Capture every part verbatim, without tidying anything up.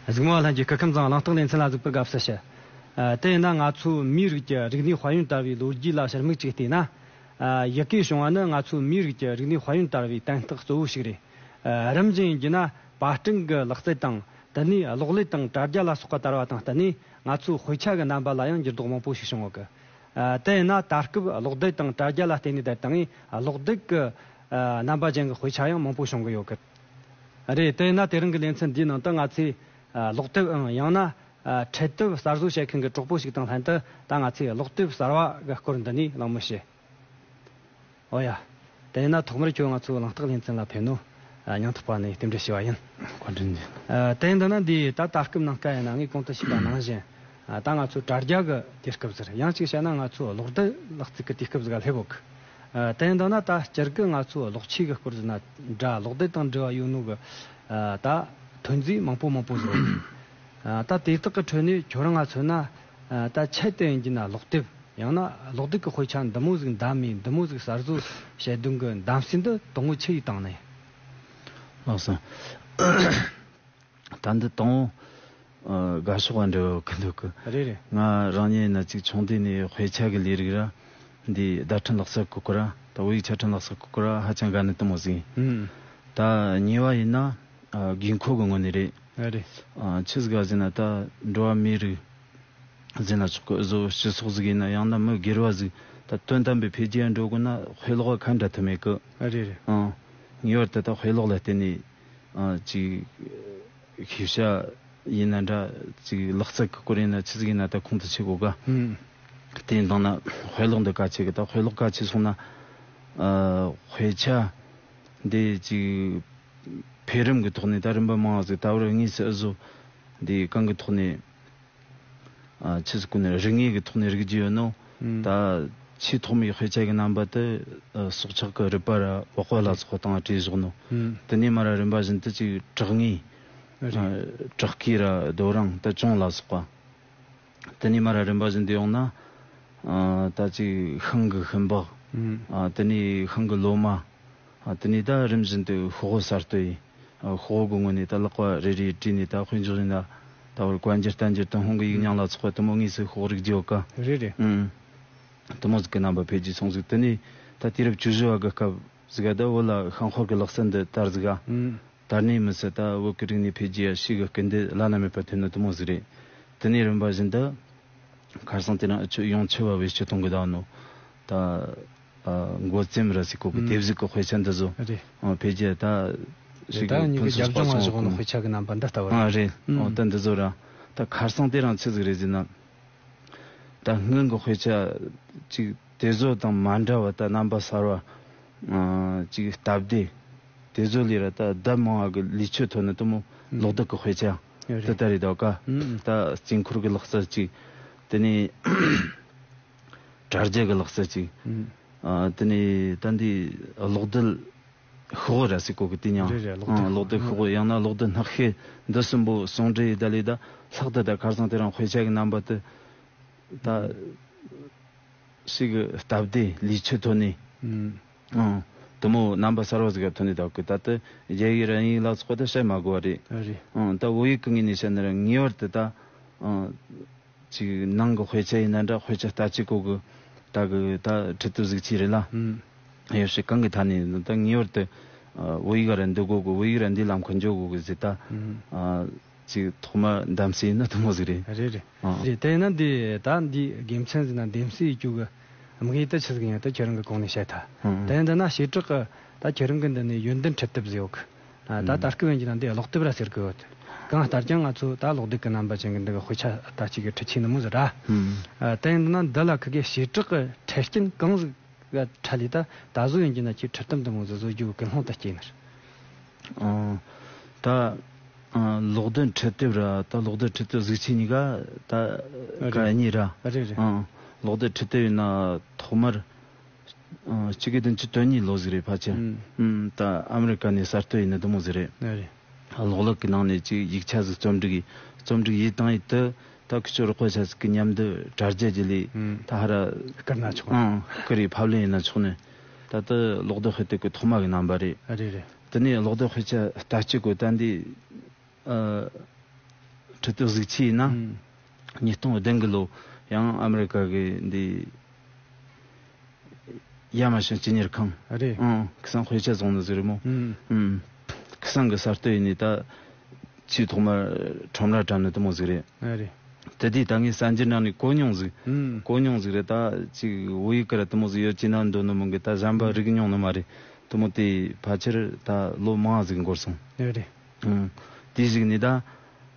གཟིགས་མོ་བ་ལྷན་རྒྱས། སྐུ་ཁམས་བཟང་། གླེང་སྟེགས་ལེ་ཚན་ལ་གཟིགས་པར་དགའ་བསུ་ཞུ། ཨ། དེ་ཡིན་ན་ང་ཚོའི་མིའི་རིགས་ཀྱི་རིག་གནས་དཔལ་ཡོན་དར་བའི་ལོ་རྒྱུས་ལ་ཕྱིར་མིག་ཅིག་བལྟས་ན། ཨ། ཡི་གེ་བྱུང་བ་ནི་ང་ཚོའི་མིའི་རིགས་ཀྱི་རིག་གནས་དཔལ་ཡོན་དར་བའི་དན་རྟགས་གཙོ་བོ་ཞིག་རེད། ཨ། རིམ་བཞིན་ཡིན་རྒྱུ་ན་པར་སྐྲུན་གྱི་ལག་རྩལ་དང་། དེ་ནས་གློག་ཀླད་དང་དྲ་རྒྱ་ལ་སོགས་པ་དར་བ་དང་བསྟུན་ནས། ང་ཚོའི་དཔེ་ཆ་གི་རྣམ་པ་ལ་ཡང་འགྱུར་ལྡོག་མང་པོ་ཞིག་བྱུང་ཡོད་གི། ཨ། དེ་ཡིན་ན་ད་སྐབས་གློག་རྡུལ་དང་དྲ་རྒྱ་ལ་བརྟེན་ནས་བསྡད་བཏང་ངས། གློག་རྡུལ་གྱི་ཨ། རྣམ་པ་ཅན་གྱི་དཔེ་ཆ་ཡང་མང་པོ་བྱུང་གི་ཡོད་གི། རེད། དེ་ཡིན་ན་དེ་རིང་གི་ལེ་ཚན་འདིའི་ནང་དུ་ང་ཚོས་ཨ། གློག་དེབ་ཨང་། ཡང་ན་ཨ། འཕྲེད་དེབ་གསར་བཟོ་བྱེད་མཁན་གྱི་གྲོགས་པོ་ཞིག་དང་ལྷན་དུ། ད་ང་ཚོས་གློག་དེབ་གསར་བ་གི་སྐོར་འདི་ནས་གླེང་མོལ་བྱེད། ཨོ་ཡ། དེ་ཡིན་ན་ཐོག་མར་ཁྱོད་ང་ཚོའི་གླེང་སྟེགས་ལེ་ཚན་ལ་ཕེབས་ནོ། ཨ། སྙིང་ཐག་པ་ནས་རྟེན་འབྲེལ་ཞུ་བ་ཡིན། བཀའ་དྲིན་ཆེ། ཨ། དེ་ཡིན་ན་འདི་ད་ད་སྐབས་ནངས་ཀ་ཡིན་ན་ངས་གོང་དུ་ཞུས་པ་ནང་བཞིན། ཨ། ད་ང་ཚོ་དྲ་རྒྱ་གི་དུས་སྐབས་ཟེར། ཡང་གཅིག་བཤད་ན་ང་ཚོ་གློག་རྡུལ་ལག་རྩལ་གྱི་དུས་སྐབས་ཟིག་ག་སླེབས་ཡོད་གི། ཨ། དེ་ཡིན་ན་ད་སྤྱིར་གི་ང་ཚོ་གློག་ཆས་གི་སྐོར་ཟེར་ན་འདྲ། གློག་རྡུལ་དང་འབྲེལ་བ་ཡོད་ནོ་གི། ཨ། ད་ཐོན་རྫས་མང་པོ་མང་པོ་ཟིག་ཡོད་གི། ཨ། ད་དེ་དག་གི་ཁྲོད་ནས་ཁྱོད་རང་ང་མཚོན་ན། ཨ། ད་ཆེད་དུ་ཡིན་རྒྱུ་ན་གློག་དེབ། ཡང་ན་གློག་རྡུལ་གྱི་དཔེ་ཆ་འདི་མོ་ཟིག་འདམ་མི། འདི་མོ་ཟིག་གསར་བཟོ་བྱེད་དོན་གྱི་འདམ་ཟིན་འདི་དང་པོ་ཆི་ཡིས་བཏང་ནས། ལགས་སོ། ད་འདི་དང་པོ། ཨ། དགའ་ཕྱོགས་ལ་འབྲེལ་བ་གི་འདུག་གི། རེད་རེད། ང་རང་ཉིད་ན་ཅིག་ཆུང་དུས་ནས་དཔེ་ཆ་གི་ལས་རིགས་ར། འདི་བརྡ་འཕྲིན་ལག་རྩལ་གི་སྐོར་ར། ད་བོད་ཡིག་ཆ་འཕྲིན་ལག་རྩལ་གི་སྐོར་ར་ཧ་ཅང་དགའ་ནི་དེ་མོ་ཟིག་ཡིན། ཨུམ། ད་གཉིས་པ་ཡིན་ན། ཨ། དགོས་མཁོ་གི་ངོས་ནས་རེད། རེད། ཨ། ཆི་ཟིག་ག་ཟེར་ན་ད་འགྲོ་བ་མིའི་རིགས་ཟེར་ན་ཆོག་གི། བཟོ་སྤྱི་ཚོགས་ཟིག་ཡིན་ན། ཡང་ན་མི་སྒེར་བ་ཟིག་ད་དོན་དམ་པའི་འཕེལ་རྒྱས་འགྲོ་དགོས་ན་དཔེ་ཀློག་ག་ཁ་འབྲལ་ཐབས་མེད་གི། རེད་རེད། ཨང་། ངེས་པར་དུ་ད་དཔེ་ཀློག་ལ་བརྟེན་ནས། ཨ། ཅིག་ཤེས་བྱ་ཡིན་ན་འདྲ། ཅིག་ལག་རྩལ་གི་སྐོར་ཡིན་ན། ཆི་ཟིག་ཡིན་ན་ད་ཁོང་དུ་ཆུད་དགོས་ག། ཨང་། དེ་ཡིན་དང་ན་དཔེ་ཀློག་འདི་གལ་ཆེ་གི། ད་དཔེ་ཀློག་གལ་ཆེ་སོང་ན། ཨ། དཔེ་ཆ་འདི་ཅིག་འཕེལ་རིམ་གི་ཐོག་ནས་ད་རིམ་པ་མང་བ་ཟིག་ད་བར་དངོས་སུ་ཨུ་ཟོ་འདི་གང་གི་ཐོག་ནས། ཨ། ཆི་ཟིག་གོ་ནས་རིག་དངོས་ཀྱི་ཐོག་ནས་རིག་རྒྱུ་ཡོད་ནོ། ཨང་། ད་ཆེས་ཐོག་མའི་དཔེ་ཆ་གི་རྣམ་པ་དེ། ཨ། སྲོག་ཆགས་ཀྱི་རུས་པ་ར་པགས་པ་ལ་སོགས་པ་དང་བྲིས་བཞག་ནོ། ཨང་། དེ་ནས་མར་ར་རིམ་པ་བཞིན་དུ་ཅིག་བྲག་དངོས། རེད། ཨ། བྲག་བརྐོས་ར་རྡོ་རིང་ད་གྱང་ལ་སོགས་པ། དེ་ནས་མར་ར་རིམ་པ་བཞིན་དུ་ཡོང་ན། ཨ། ད་ཅིག་ཤིང་གི་ཤུན་པགས། ཨང་། ཨ། དེ་ནས་ཤིང་གི་ལོ་མ། ཨ། དེ་ནས་ད་རིམ་བཞིན་དུ་ཤོག་བུ་གསར་གཏོད་ཡིན། ཨ། ཤོག་བུ་གི་ངོས་ནས་ད་ལག་པ་རེ་རེ་བྲིས་ནས། ད་དཔེ་འཇོག་ཡིན་ན་ད་བར་བཀའ་འགྱུར་བསྟན་འགྱུར་དང་ཧོང་གི་ཡིག་རྙིང་ལ་སོགས་པ་དེ་མོ་དངོས་སུ་ཤོག་རིག་རྒྱུ་ཡོད་ཀ། རེད་རེད། ཨང་། དེ་མོ་ཟིག་གི་རྣམ་པ་འཕེལ་རྒྱས་སོང་ཟིག། དེ་ནས་ད་དུས་རབས་བཅུ་བཞི་བ་གི་སྐབས་ཟིག་ག་ད་བོད་ལ་ཤིང་ཤོག་གི་ལག་རྩལ་འདི་དར་ཟིག་ག། ཨང་། དར་ནས་མི་ཚད་ད་བོད་ཀྱི་རིག་གནས་འཕེལ་རྒྱས་ཡ་ཤིག་གི་སྐུལ་འདེད་བླ་ན་མེད་པ་ཐེབས་ནི་དེ་མོ་ཟིག་རེད། དེ་ནས་རིམ་པ་བཞིན་དུ། ཁ་སང་དེ་རིང་ཨ་ཆོས་ཡོངས་ཁྱབ་བ་བེད་སྤྱོད་གཏོང་གི་བསྡད་ནོ། ད། ཨ། མགོ་རྩེམ་ར་ཟིག་གོ་གི། ཨང་། དེབ་གཟུགས་གི་དཔེ་ཆ་འདི་ཚོ། རེད། ཨ། འཕེལ་རྒྱས་ད་ཞིག་ད་གི་ཉི་ཕུན་གི་སུམ་རྒྱབ་ཚོགས་ལྗོངས་ལ་བཞག་ནོ་དཔེ་ཆ་གི་རྣམ་པ་འདི་ལྟ་བུ་རེད། ཨ། རེད། ཨང་། ཨ། ད་འདི་ཚོ་ར། ད་ཁ་སང་དེ་རིང་ཆི་ཟིག་རེད་ཟེར་ན། ད་སྔོན་གི་དཔེ་ཆ་ཅིག་དེ་ཚོ་དང་མ་འདྲ་བ། ད་རྣམ་པ་གསར་བ། ཨ། ཅིག་སྟབས་བདེ། དེ་ཚོ་ལས་ར་ད་ལྡབ་མང་བ་གི་ལུས་ཆོད་ཐོན་ནི་དེ་མོ། ཨང་། གློག་རྡུལ་གི་དཔེ་ཆ། རེད། དེ་ལྟ་རེད་ད་ག། ཨང་། ད་རྩིས་འཁོར་གི་ལག་རྩལ་ཅིག། དེ་ནས་དྲ་རྒྱ་གི་ལག་རྩལ་ཅིག། ཨང་། ཨ། དེ་ནས་ད་འདི་གློག་རྡུལ་ཤོག་བུ་ར་ཟེར་གོ་གི། དེ་མྱང་། རེད་རེད། གློག་རྡུལ། ཨང་། གློག་རྡུལ་ཤོག་བུ། ཡང་ན་གློག་རྡུལ་སྣག་ཤེལ། འདི་གསུམ་པོ་ཟུང་འབྲེལ་ཡེད་ད་ལས་ད་ལྷག་ཏུ་ད་ཁ་སང་དེ་རིང་དཔེ་ཆ་གི་རྣམ་པ་དེ་ད་ཞིག་གི་སྟབས་བདེ་ལུས་ཆོད་ཐོན་ནི། ཨང་། ཨང་། དེ་མོ་རྣམ་པ་གསར་བ་ཟིག་ག་ཐོན་ནི་ད་གི། ད་ལྟ་རྒྱ་ཡིག་ར་དབྱིན་ཡིག་ལ་སོགས་པ་ད་བཤད་མ་དགོས་པ་རེད། རེད། ཨང་། ད་བོད་ཡིག་གི་ངོས་ནས་བཤད་ན་ར་ངེས་པར་དུ་ད། ཨང་། ཅིག་ནང་གི་དཔེ་ཆ་ཡིན་ན་འདྲ། དཔེ་ཆ་ལྟ་ཅི་གོ་གི། ད་གི་ད་ཁྲིད་དུ་གཟིགས་ཅི་རེད་ལ། ཨང་། ཡོད་ཤེས་གང་གི་ཐ་ནས་ད་ངེས་པར་དུ། ཨ། བོད་ཡིག་ར་འདི་དགོས་གི། བོད་ཡིག་ར་འདི་ལམ་ཁ་འཇོག་དགོས་གི་ཟེར་ད། ཨང་། ཨ། ཅིག་ཐོག་མར་འདམ་སའི་ཡིན་ན་དེ་མོ་ཟིག་རེད། རེད་རེད། ཨང་། རེད། དེ་ཡིན་ན་འདི་ད་འདི་དགེ་མཚན་ཟིག་ན་འདེམས་སའི་རྒྱུ་གི་དམིགས་ཡུལ་དེ་ཆི་ཟིག་ཡིན་ན་དེ་ཁྱེད་རང་གི་གོང་ནས་བཤད་ཐལ། ཨང་། དེ་ཡིན་ན་བྱེ་བྲག་གི་ད་ཁྱེད་རང་གི་འདི་ནས་ཡོན་ཏན་འཕྲུལ་དེབ་ཟེར་ཡོད་གི། ཨ། ད་ཨང་། ད་སྐབས་ཡིན་གྱི་ན་འདི་གློག་དེབ་ར་ཟེར་གི་ཡོད། གང་ལྟར་ཀྱང་ང་ཚོ་ད་གློག་རྡུལ་གི་རྣམ་པ་ཅན་གི་འདི་གི་དཔེ་ཆ་ལྟ་ཅིག་གི་འཕྲུལ་ཆས་ནི་མོ་ཟིག་ར། ཨང་། ཨ། དེ་ཡིན་ན་འདི་ལ་ཁི་གེ་བྱེ་བྲག་གི་འཕྲུལ་རྐྱེན་གང་ཟིག་ག་ཁྲལ་ལས་ད་ད་གཟོད་ཡིན་གྱི་ན་ཁྱེད་ཁྲིད་དམ་དེ་མོ་ཟིག་བཟོ་རྒྱུ་གི་ཀུན་སློང་དེ་སྐྱེས་ནི་རེད། ཨང་། ད། ཨང་། གློག་རྡུལ་འཕྲུལ་དེབ་ར་ད་གློག་རྡུལ་འཕྲུལ་དེབ་གཟུགས་ཆས་གཉིས་ཀ་ད་རེད། ག་གཉིས་ར། རེད་རེད། ཨང་། གློག་རྡུལ་འཕྲུལ་དེབ་ཡིན་ན་ཐོག་མར། ཨང་། གཅིག་དགུ་བདུན་ཅུ་དོན་གཉིས་ལོ་ཟིག་རེད་ཕལ་ཆེར། ཨང་། ཨང་། ད་ཨ་མི་རི་ཀ་ནས་གསར་གཏོད་ཡིན་ནི་དེ་མོ་ཟིག་རེད། རེད། གློག་ཀླད་ཀྱི་ནང་ནས་ཅིག་ཡིག་ཆ་ཟིག་རྩོམ་སྒྲིག་ཡིན། རྩོམ་སྒྲིག་ཡིན་བཏང་ཡིན་དུ། ད་ཁི་ཆོ་རོགས་པ་ཆ་ཟིག་གི་མཉམ་དུ་དྲ་རྒྱ་བརྒྱུད་ལས། ཨང་། ད་ཧ་ར་བསྐུར་ན་ཆོག། ཨང་། བསྐུར་ཡིན་ཕབ་ལེན་ཡིན་ན་ཆོག་ནི། ད་ལྟ་གློག་རྡུལ་དཔེ་དེབ་ཀྱི་ཐོག་མ་གི་རྣམ་པ་རེད། རེད་རེད། དེ་ནས་གློག་རྡུལ་དཔེ་ཆ་ལྟ་སྤྱོད་གོ་ད་འདི། ཨ། ཁྲི་སྟོད་གཟུགས་ཆེ་ཡིན་ན། ཨུམ། ཉིས་སྟོང་བདུན་གི་ལོ་ཡང་ཨ་མེ་རི་ཀ་གི་འདི་ཡ་མ་ཤིན་སྤྱི་གཉེར་ཁང་། རེད། ཨང་ཁ་སང་དཔེ་ཆ་བཟུང་ནི་ཟིག་རེད་མོ། ཨུམ། ཨུམ། ཁ་སང་གི་གསར་གཏོད་ཡིན་ནི་ད་ཆེས་ཐོག་མར་ཁྲོམ་ར་དྲངས་ནི་དེ་མོ་ཟིག་རེད། ཨ་རེད། དེ་དུས་ད་ངས་གསར་འགྱུར་ནང་ནས་གོ་མྱོང་ཟིག་ཨུམ། གོ་མྱོང་ཟིག་རེད། ད་ཅིག་བོད་ཡིག་གི་ར་དེ་མོ་ཟིག་ཡོད་ཀྱི་ན་འདོད་ནི་མོ་གི་ད་གཞན་པ་རིག་མྱོང་ནི་མ་རེད། དེ་མོ་དེ་ཕལ་ཆེར་ད་ལོ་མང་ཟིག་འགོར་སོང་། ཨ་རེད། ཨང་། དེ་ཞིག་ནི་ད།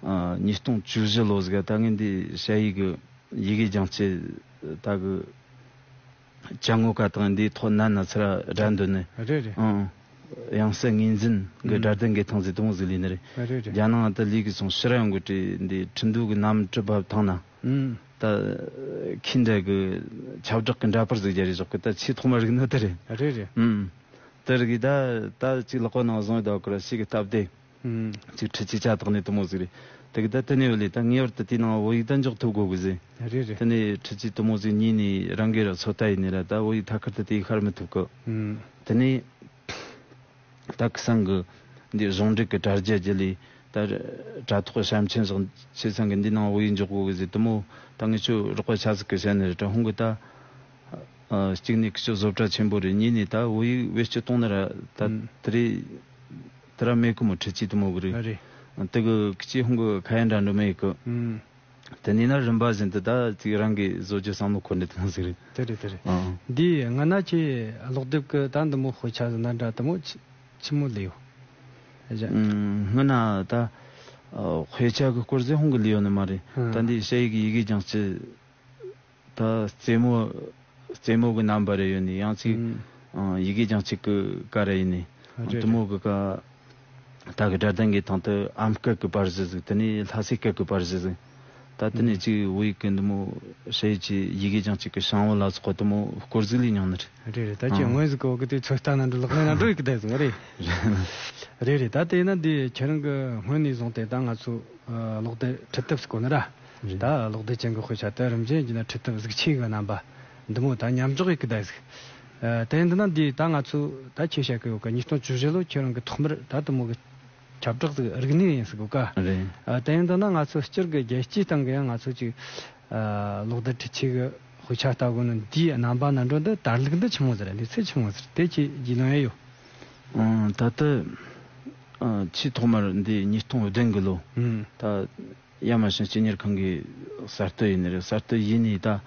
ཨ། ཉིས་སྟོང་བཅུ་བཞི་ལོ་ཟིག་ད་ངས་འདི་ཞ་ཡི་གི་ཡི་གེ་སྦྱང་ཆེད་ད་གི་ཅ་དངོས་ཀ་དང་འདི་ཐོག་ན་ན་ཚུར་ར་འདོན་ནི། རེད་རེད། ཨང་། ཡང་སྲིད་ངོས་འཛིན་གི་ཨང་སྒྲ་སྡུད་འགེལ་ཐང་ཟིག་དེ་མོ་ཟིག་ལས་ནི་རེད། རེད་རེད། རྒྱ་ནང་ད་ལས་གི་སོང་ཕྱིར་ཡོང་གི་བྲིས་འདི་ཁྲི་འདུ་གི་གནམ་གྲུ་བབ་ཐང་ན། ཨང་། ད་ཁྱི་འདྲ་གི་ཁྱབ་བསྒྲགས་གི་འདྲ་པར་ཟིག་རྒྱ་རེ་ཞོག་གི་ད་ཆེས་ཐོག་མར་རིག་ནི་དེ་རེད། རེད་རེད། ཨང་། དེ་རིག་གི་ད་ད་ཅིག་ལག་པ་ནང་བཟུང་ཡོད་ད་གི་ར་ཞིག་གི་སྟབས་བདེ། ཨུམ། ཅིག་ཁྲི་ཆེ་ཆ་དག་ནས་དེ་མོ་ཟིག་རེད། དེ་གི་ད་དེ་ནས་འོ་ལེ་ད་ངེས་པར་དུ་དེའི་ནང་བོད་ཡིག་ད་འཇོག་ཐུབ་དགོས་གི་ཟེ། རེད་རེད། དེ་ནས་ཁྲི་ཆེ་དེ་མོ་ཟིག་ཉིད་ནས་རང་གི་ར་ཚོད་ལྟ་ཡིན་ནི་ར་ད་བོད་ཡིག་ཐད་ཀར་དུ་དེ་ཤར་མི་ཐུབ་གི། ཨུམ། དེ་ནས་ད་ཁི་སང་གི་འདི་གཞུང་འབྲེལ་གི་དྲ་རྒྱ་བརྒྱུད་ལས་ད་དྲ་ཐོག་བྱམས་ཆེན་བཞག་ཆེ་ཚང་གི་འདི་ནང་བོད་ཡིག་འཇོག་དགོས་གི་ཟེ་དེ་མོ་ད་ངས་ཁྱོད་རོགས་པ་ཆ་ཟིག་གི་བཤད་ནི་རེད། ད་ཧོང་གི་ད་ཨ་གཅིག་ནས་ཁྱོད་བཟོ་གྲྭ་ཆེན་པོ་རེད། གཉིས་ནས་ད་བོད་ཡིག་བེད་སྤྱོད་གཏོང་ནི་ར་ད་ཨུམ། དེ་རེད། དེ་ར་མེད་གི་མོ་ཁྲི་ཆེ་དེ་མོ་གི་རེད། ཨ་རེད། དེ་གི་ཁྱི་ཧུང་གི་ཁ་ཡ་འདྲ་འདྲ་མེད་གི། ཨུམ། དེ་ནས་ན་རིམ་པ་བཞིན་དུ་ད་ཅིག་རང་གི་བཟོ་རྒྱུ་བསམ་བློ་འཁོར་འདྲ་དེ་མོ་ཟིག་རེད། དེ་རེད་དེ་རེད། ཨ། འདི་སྔ་ན་ཁྱི་ཀློག་དེབ་གི་ད་འདི་མོ་དཔེ་ཆ་ཟིག་ན་འདྲ་དེ་མོ་ཆི་ཆི་མོ་ལས་ཡོད། ཨ་ཅག་ཨུམ། སྔ་ན་ད་ཨ་དཔེ་ཆ་གི་སྐོར་ཟེ་ཧུང་གི་ལས་ཡོད་ནི་མ་རེད། ཨ། ད་འདི་ཞ་ཡི་གི་ཡི་གེ་སྦྱང་ཆེད། ད་རྩེད་མོ་རྩེད་མོ་གི་རྣམ་པ་རེ་ཡོད་ནི་ཡང་ཅིག་ཨང་། ཡི་གེ་སྦྱང་ཆེད་གི་ཀ་ར་ཡིན་ནི། རེད་དེ་མོ་གི་ཀ་ད་གི་སྒྲ་གདངས་གི་སྟེང་དུ་ཨམ་སྐད་གི་པར་གཞི་ཟིག་དེ་ནས་ལྷ་སའི་སྐད་གི་པར་གཞི་ཟིག་ད་དེ་ནས་ཅིག་བོད་ཡིག་གི་འདི་མོ་ཞ་ཡི་ཅིག་ཡི་གེ་སྦྱང་ཆེད་གི་ཤང་བོ་ལ་སོགས་པ་དེ་མོ་སྐོར་ཟིག་ལས་མྱོང་ནི་རེད། རེད་རེད། ད་ཅི་ཨང་། སྔོན་ཟིག་གི་འོག་གི་དེ་ཚོད་ལྟ་ན་འགྲོ་ལག་ལེན་ན་འགྲོ་ཡི་གི་ད་ཟིག་རེད། རེད་རེད། ད་དེ་ན་འདི་ཁྱེད་རང་གི་སྔོན་ནས་བཟུང་སྟེ་ད་ང་ཚོ་ཨ་ཀློག་དེབ་ཁྲིད་ཐབས་སུ་གོ་ནི་ར། རེད། ད་ཀློག་དེབ་ཅན་གྱི་དཔེ་ཆ་དེ་རིམ་བཞིན་གྱི་ན་ཁྲིད་ཐབས་གཟུགས་ཆེ་གི་རྣམ་པ་འདི་མོ་ད་མཉམ་འཇོག་ཡེད་གི་ད་ཟིག་ཨ་དེ་ཡིན་དུ་ན་འདི་ད་ང་ཚོ་ད་ཁྱེད་བཤད་གི་ཡོད་ག་ཉིས་སྟོང་བཅུ་བཞི་ལོ་ཁྱེད་རང་གི་ཐོག་མར་ད་དེ་མོ་གི་ཁྱབ་བསྒྲགས་ཟིག་རིག་གནས་ཡིན་ཟིག་གོ་ག་ཨ་དེ་ཡིན་དུ་ན་ང་ཚོ་སྤྱིར་གི་རྒྱལ་སྤྱིའི་སྟེང་གི་ཡང་ང་ཚོ་ཅིག་ཨ་ཀློག་དེབ་ཁྲིད་ཆེད་གི་དཔེ་ཆ་ལྟ་དགོས་ནི་འདིའི་རྣམ་པ་ནང་འགྲོ་འདི་དར་ལུགས་འདི་ཆི་མོ་ཟིག་རེད། འདི་ཚད་ཆི་མོ་ཟིག་རེད། དེ་ཁྱེད་རྒྱུས་ལོན་ཡོད། ཨང་། ད་ལྟ་ཨ་ཆེས་ཐོག་མར་འདི་ཉིས་སྟོང་བདུན་གི་ལོ། ཨང་། ད་ཡ་མ་ཤིན་སྤྱི་གཉེར་ཁང་གི་གསར་གཏོད་ཡིན་ནི་རེད། གསར་གཏོད་ཡིན་ནི་ད་ཨ་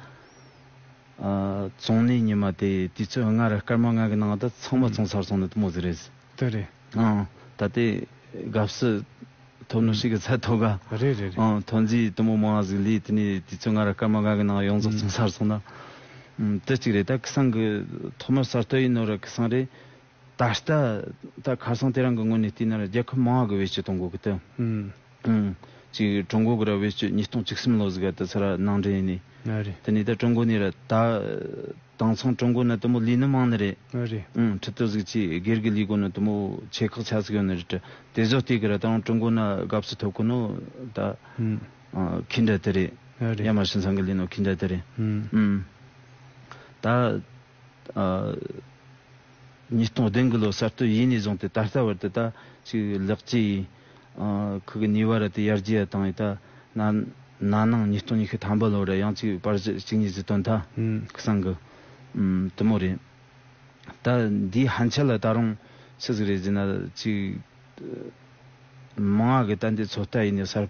བཙོང་ནི་ཉི་མ་དེ་དུས་ཚོད་ལྔ་ར་སྐར་མ་ལྔ་གི་ནང་ད་ཚང་མ་ཨང་བཙོང་ཚར་སོང་ནི་དེ་མོ་ཟིག་རེད། དེ་རེད། ཨང་། ད་ལྟའི་དགའ་བསུ་ཐོབ་ནོ་ཞིག་གི་ཚད་ཐོབ་ག་རེད་རེད་རེད། ཨང་། ཐོན་རྫས་དེ་མོ་མང་ཟིག་ལས་དེ་ནས་དུས་ཚོད་ལྔ་ར་སྐར་མ་ལྔ་གི་ནང་ཡོངས་རྫོགས་ཨང་བཙོང་ཚར་སོང་ན། ཨང་། དེ་གཅིག་རེད། ད་ཁི་སང་གི་ཐོག་མར་གསར་གཏོད་ཡིན་ནོ་ར་ཁི་སང་རེད། ད་ལྟ་ད་ཁ་སང་དེ་རིང་གི་ངོས་ནས་བལྟས་ན་ར་རྒྱལ་ཁབ་མང་བ་གི་བེད་སྤྱོད་གཏོང་དགོས་གི་ད། ཨང་། ཨང་། ཅིག་ཀྲུང་གོ་གི་ར་བེད་སྤྱོད་ཉིས་སྟོང་བཅུ་གསུམ་ལོ་ཟིག་ག་ད་ཚུར་ར་ནང་འདྲེན་ཡིན་ནི། ཨ་རེད། དེ་ནས་ད་ཀྲུང་གོ་ནས་ར་ད་དེང་སང་ཀྲུང་གོ་ན་དེ་མོ་ལས་ནི་མང་ནི་རེད། ཨ་རེད། ཨང་། ཁྲི་སྟོད་ཟིག་ཅིག་སྒེར་གི་ལས་དགོས་ནི་དེ་མོ་ཆེ་ཁག་ཆ་ཟིག་ཡོད་ནི་རེད། དེ་བཟོ་དེ་གི་ར་ད་རུང་ཀྲུང་གོ་ན་དགའ་བསུ་ཐོབ་གི་ནོ་ད། ཨང་། ཨ་ཁི་འདྲ་དེ་རེད། ཨ་རེད། ཡ་མ་ཤིན་ཚང་གི་ལས་ནོ་ཁི་འདྲ་དེ་རེད། ཨང་། ཨང་། ད། ཨ། ཉིས་སྟོང་བདུན་གི་ལོ་གསར་གཏོད་ཡིན་ནས་བཟུང་སྟེ་ད་ལྟ་བར་དུ་ད་ཅིག་ལེགས་བཅོས་ཡིན། ཨ་ཁུ་གི་ནུས་པ་ར་དེ་ཡར་རྒྱས་བཏང་ཡིན། ད་ན་ན་ནིང་ཉིས་སྟོང་ཉི་ཤུ་ཐམ་པ་ལོ་ར་ཡང་ཅིག་པར་གཞི་གཅིག་གཉིས་ཟིག་བཏོན་ཐལ། ཨང་། ཁི་སང་གི་ཨམ་དེ་མོ་རེད། ད་འདིའི་ཕན་ཆད་ལ་ད་རུང་ཆི་ཟིག་རེད་ཟེར་ན་ཅིག་མང་བ་གི་ད་འདི་ཚོད་ལྟ་ཡིན་ནི་གསར་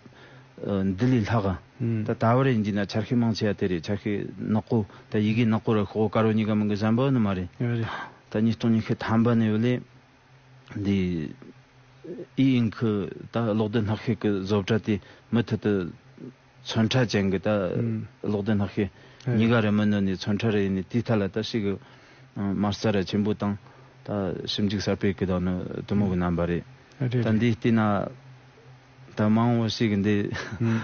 འདི་ལས་ལྷག་ག་ཨང་། ད་ད་བར་ཡིན་གྱི་ན་ཆ་ཤས་མང་ཆེ་བ་དེ་རེད། ཆ་ཤས་ནག་པོ་ད་ཡི་གེ་ནག་པོ་ར་ཤོག་དཀར་པོ་གཉིས་ཀ་མིན་གི་གཞན་པ་ནི་མ་རེད། ཨ་རེད། ད་ཉིས་སྟོང་ཉི་ཤུ་ཐམ་པ་ནས་བ་ལས་འདི་ཨི་ཨིན་ཁི་ད་གློག་རྡུལ་སྣག་ཤེལ་གི་བཟོ་གྲྭ་དེ་མུ་མཐུད་དུ་ཚོན་ཁྲ་ཅན་གི་ད་ཨང་། གློག་རྡུལ་སྣག་ཤེལ་ཨ་རེད། གཉིས་ཀ་ར་མི་ནོར་ནས་ཚོན་ཁྲ་ར་ཡིན་ནི་དེའི་ཐད་ལ་ད་ཞིག་གི་ཨང་། མ་རྩ་ར་ཆེན་པོ་དང་ད་ཞིབ་འཇུག་གསར་སྤེལ་གི་དང་ནི་དུ་མོ་གི་རྣམ་པ་རེད། ཨ་རེད། ད་འདིའི་སྟེང་ན་ད་མང་བོ་ཞིག་གི་འདི་ཨང་།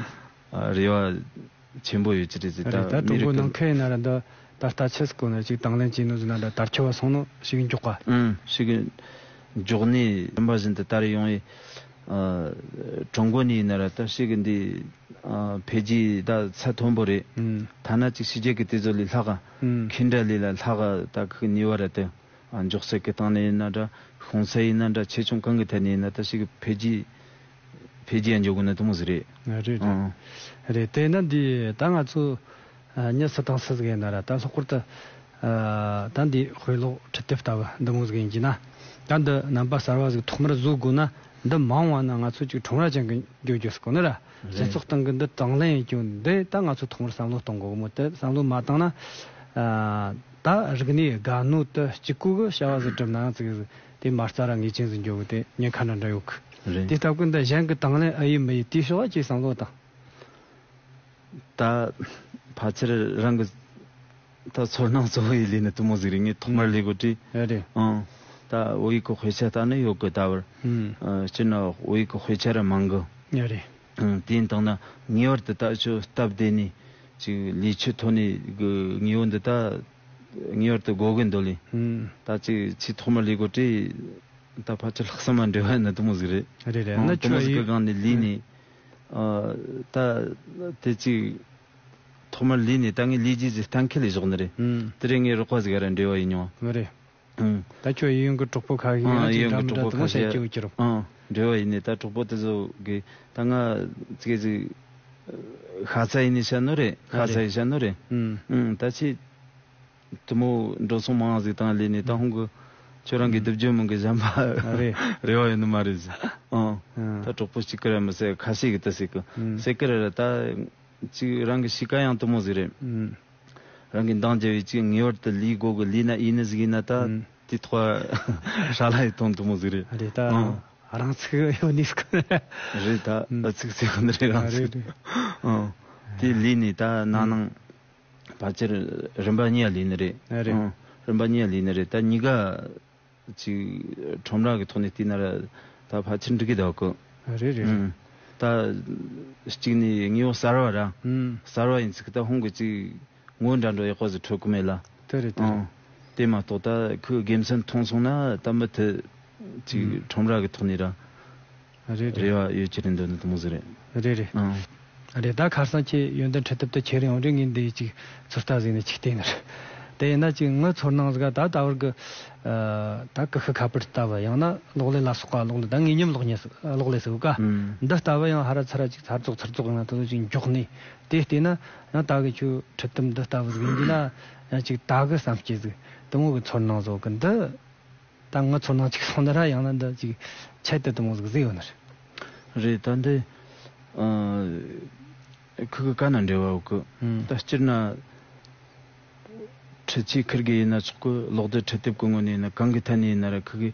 ཨ་རེ་བ་ཆེན་པོ་ཡོད་ཀྱི་རེད་ཟེར། ཨ་རེད། ད་ད་མི་ཀྲུང་གོ་རིགས་ནང་ཁུལ་ཡིན་ན་ར་འདི་ད་ལྟ་ཆི་ཟིག་གོ་ན་ཅིག་དང་ལེན་བྱས་ནོ་ཟེར་ན་འདྲ་དར་ཁྱབ་བ་སོང་ནོ་ཞིག་མགྱོགས་པ། ཨང་། ཞིག་མགྱོགས་ནས་རིམ་པ་བཞིན་དུ་དར་ཡོང་ཡི། ཨ་ཀྲུང་གོ་ནས་ཡིན་ན་ར་ད་ཞིག་འདི་ཨ་འཕེལ་རྒྱས་ད་ཚད་མཐོན་པོ་རེད། ཨང་། ཐ་ན་ཅིག་ཕྱི་རྒྱལ་གི་དེ་ཚོ་ལས་ལྷག་ག་ཨང་། ཁེ་འདྲ་ལས་ལ་ལྷག་ག་ད་ཁུག་ནུས་པ་ར་དེ། ཨ་མགྱོགས་ཚད་ཀྱི་སྟེང་ནས་ཡིན་ན་འདྲ། ཤོང་ཚད་ཡིན་ན་འདྲ། ཆེ་ཆུང་གང་གི་ཐད་ནས་ཡིན་ན་ད་ཞིག་འཕེལ་རྒྱས་ འཕེལ་རྒྱས་འགྱོ་དགོས་ན་དེ་མོ་ཟིག་རེད། རེད་རེད། ཨང་། རེད། དེ་ན་འདི་ད་ང་ཚོ་ཨ་མྱི་སུ་དང་སུ་ཟིག་ཡིན་ན་ར་ད་ལྷག་པར་དུ་ཨ་ད་འདི་དཔེ་ཀློག་འཕྲུལ་དེབ་ལྟ་བུ་འདི་མོ་ཟིག་ཡིན་གྱི་ན། ད་འདི་རྣམ་པ་གསར་བ་ཟིག་ཐོག་མར་བཟོ་དགོས་ན་འདི་མང་བ་ན་ང་ཚོ་ཅིག་ཁྲོམ་ར་ཅན་གྱི་འགྱོ་རྒྱུ་ཟིག་གོ་ནི་ར། སྤྱི་ཚོགས་སྟེང་གི་འདི་དང་ལེན་ཡེད་རྒྱུ་འདི་ད་ང་ཚོ་ཐོག་མར་བསམ་བློ་གཏོང་དགོས་གི་མོ། དེ་བསམ་བློ་མ་བཏང་ན་ཨ་ད་རིག་གནས་དགའ་ནོ་དེ་གཅིག་པུ་གི་བྱ་བ་ཟིག་བསྒྲུབ་ནའང་ཙིག་ཟིག་དེ་མ་རྩ་ར་ངེས་ཅན་ཟིག་འགྱོ་གི། དེ་ཉེན་ཁ་འདྲ་འདྲ་ཡོད་གི། རེད། དེ་སྟབས་ཀྱིས་འདི་གཞན་གྱི་དང་ལེན་ཨེ་ཡེད་མི་ཡེད་དེའི་ཕྱོགས་ཀྱི་བསམ་བློ་བཏང་། ད་ཕལ་ཆེར་རང་གི་ད་ཚོར་སྣང་གཙོ་བོ་ཡི་ལས་ནི་དེ་མོ་ཟིག་རེད། ངས་ཐོག་མར་ལས་གོ་དྲི། ཨ་རེད། ཨང་། ད་བོད་ཡིག་གི་དཔེ་ཆ་ལྟ་ནི་ཡོད་གི་ད་བར། ཨང་། སྤྱིར་ན་བོད་ཡིག་གི་དཔེ་ཆ་ར་མང་གི། ཨ་རེད། ཨང་། དེ་ཡིན་དང་ན་ངེས་པར་དུ་ད་ཆོ་སྟབས་བདེ་ནི་ཅིག་ལས་ཆོད་ཐོག་ནས་གི་ངེས་པར་དུ་ད་ངེས་པར་དུ་དགོས་གི་འདོད་ལེ། ཨང་། ད་ཅིག་ཆེས་ཐོག་མར་ལས་གོ་དྲི། ད་ཕལ་ཆེར་ལྷག་བསམ་མ་འབྲེལ་བ་ནི་དེ་མོ་ཟིག་རེད། རེད་རེད། ཨང་། ན་དེ་མོ་ཁྱོད་ཟིག་གི་ཡིན་སྒང་ནས་ལས་ནི། ཨ་ད་དེ་ཅིག་ཐོག་མར་ལས་ནས་ད་ངས་ལས་རྒྱུ་ཟིག་གཏན་འཁེལ་ལས་བཞག་ནི་རེད། ཨང་། དེ་རིང་ངའི་རོགས་པ་ཟིག་ར་འབྲེལ་བ་ཡིན་མྱོང་། ཨ་རེད། ཨང་། ད་ཁྱོད་ཡུན་གི་གྲོགས་པོ་ཁ་ཤས་ཨང་། ཡང་ཅིག་ཡུན་གི་འདྲ་མི་འདྲ་གྲོགས་པོ་དེ་མོ་ཁ་ཤས་བཤད་ཀྱི་ཡོད་ཀྱི་རོགས། ཨང་། འབྲེལ་བ་ཡིན་ནས་ད་གྲོགས་པོ་དེ་ཚོ་གི་ད་ང་ཙིག་ཟིག་ཤ་ཚ་ཡིན་ནས་བཤད་ནོ་རེད། ཤ་ཚ་ཡིན་བཤད་ནོ་རེད། ཨང་། ཨང་། ད་ཆི། དེ་མོ་འགྲོ་སོང་མང་ཟིག་བཏང་ལས་ནས་ད་ཧོང་གི་ཁྱོད་རང་གི་སྡུག་རྒྱུ་མང་གི་གཞན་པ་རེད། རེ་བ་ཡོད་ནི་མ་རེད་ཟེར། ཨང་། ཨང་། ད་གྲོགས་པོ་གཅིག་གི་ར་མི་ཟེར། ཁ་ཤས་གི་ད་ཟེར་གི། ཨང་། ཟེར་གི་ར་ར་ད་ཅིག་རང་གི་གཤིས་ཀ་ཡང་དེ་མོ་ཟིག་རེད། ཨང་། རང་གི་འདང་རྒྱབ་བས་ཅིག་ངེས་པར་དུ་ལས་དགོས་གི། ལས་ན་ཡིན་ནི་ཟིག་ཡིན་ན་ད་ཨང་། དེ་ཐོག་ཧྲ་ལ་ཡི་ཐོན་དེ་མོ་ཟིག་རེད། རེད་ད། ཨང་། རང་ཚུགས་ཡོད་ནི་ཟིག་རེད་ད། ཨང་། ཨ་ཚུགས་ཚུགས་ནི་རེད་རང་ཚུགས། རེད་རེད། ཨང་། དེ་ལས་ནས་ད་ན་ནང་ཕལ་ཆེར་རིམ་པ་གཉིས་ལས་ནི་རེད། ཨ་རེད། ཨང་། རིམ་པ་གཉིས་ལས་ནི་རེད། ད་གཉིས་ཀ་ཅིག་ཁྲོམ་ར་གི་ཐོག་ནས་བལྟས་ན་ར་ད་ཕལ་ཆེར་འགྲིག་གི་འདུག་གི། ཨ་རེད་རེད་རེད། ཨང་། ད་གཅིག་ནས་དངོས་པོ་གསར་བ་ར། ཨང་། གསར་བ་ཡིན་ཚིག་ད་ཧོང་གི་ཅིག་ངོ་འདྲ་འགྲོ་ཡག་པོ་ཟིག་འཕྲོད་གི་མེད་ལ། དེ་རེད་དེ་རེད། ཨང་། དེ་མ་གཏོགས་ད་ཁོའི་དགེ་མཚན་མཐོང་སོང་ན་ད་མུ་མཐུད་ཅིག་ཨང་། ཁྲོམ་ར་གི་ཐོག་ནས་ར། རེད་རེད། རེ་བ་ཡོད་ཀྱི་རེད་འདོད་ནི་དེ་མོ་ཟིག་རེད། རེད་རེད། ཨང་། རེད། ད་ཁ་སང་ཁྱེད་ཡོན་ཏན་འཕྲུལ་དེབ་དེ་ཁྱེར་ཡོང་རེད། ངས་འདི་ཅིག་ཚོད་ལྟ་ཟིག་ནས་ཅིག་བལྟས་ནི་རེད། དེ་ཡིན་ན་ཅིག་ངའི་ཚོར་སྣང་ཟིག་ད་ད་བར་གི་ཨ་ད་ཀི་ཤུ་ཁ་པར་ལྟ་བུ། ཡང་ན་གློག་ཀླད་ལ་སོགས་པ་གློག་ཀླད། ད་ངེས་མཉམ་གློག་བརྙན་གློག་ཀླད་ཟེར་ག་ཨང་། འདི་ལྟ་བུ་ཡང་ཧ་ར་ཚ་ར་ཅིག་ཚར་རྫོགས་ཚར་རྫོགས་ཡང་ན་དེ་ཚོ་ཅིག་མགྱོགས་ནས། དེ་བལྟས་ན་ཡང་ད་གི་ཁྱོད་འཕྲུལ་དེབ་འདི་ལྟ་བུ་ཟིག་ཡིན་གྱི་ན་ཡང་ཅིག་ད་གི་བསམ་སྐྱེ་ཟིག་དེ་མོ་གི་ཚོར་སྣང་བཟོ་གི། འདི་ད་ངའི་ཚོར་སྣང་ཅིག་སོང་ན་ར། ཡང་ན་འདི་ཅིག་ཆད་དེ་དེ་མོ་ཟིག་ཟིག་ཡོད་ནི་རེད། རེད། ད་འདི་ཨ་ཁུ་གི་ག་ན་འབྲེལ་བ་ཡོད་གི། ཨང་། ད་སྤྱིར་ན་འཕྲུལ་ཆས་ཁུར་གི་ཡིན་ན་ཆོག་གི། གློག་རྡུལ་འཕྲུལ་དེབ་གི་ངོས་ནས་ཡིན་ན་གང་གི་ཐད་ནས་ཡིན་ན་ར་ཁུ་གི་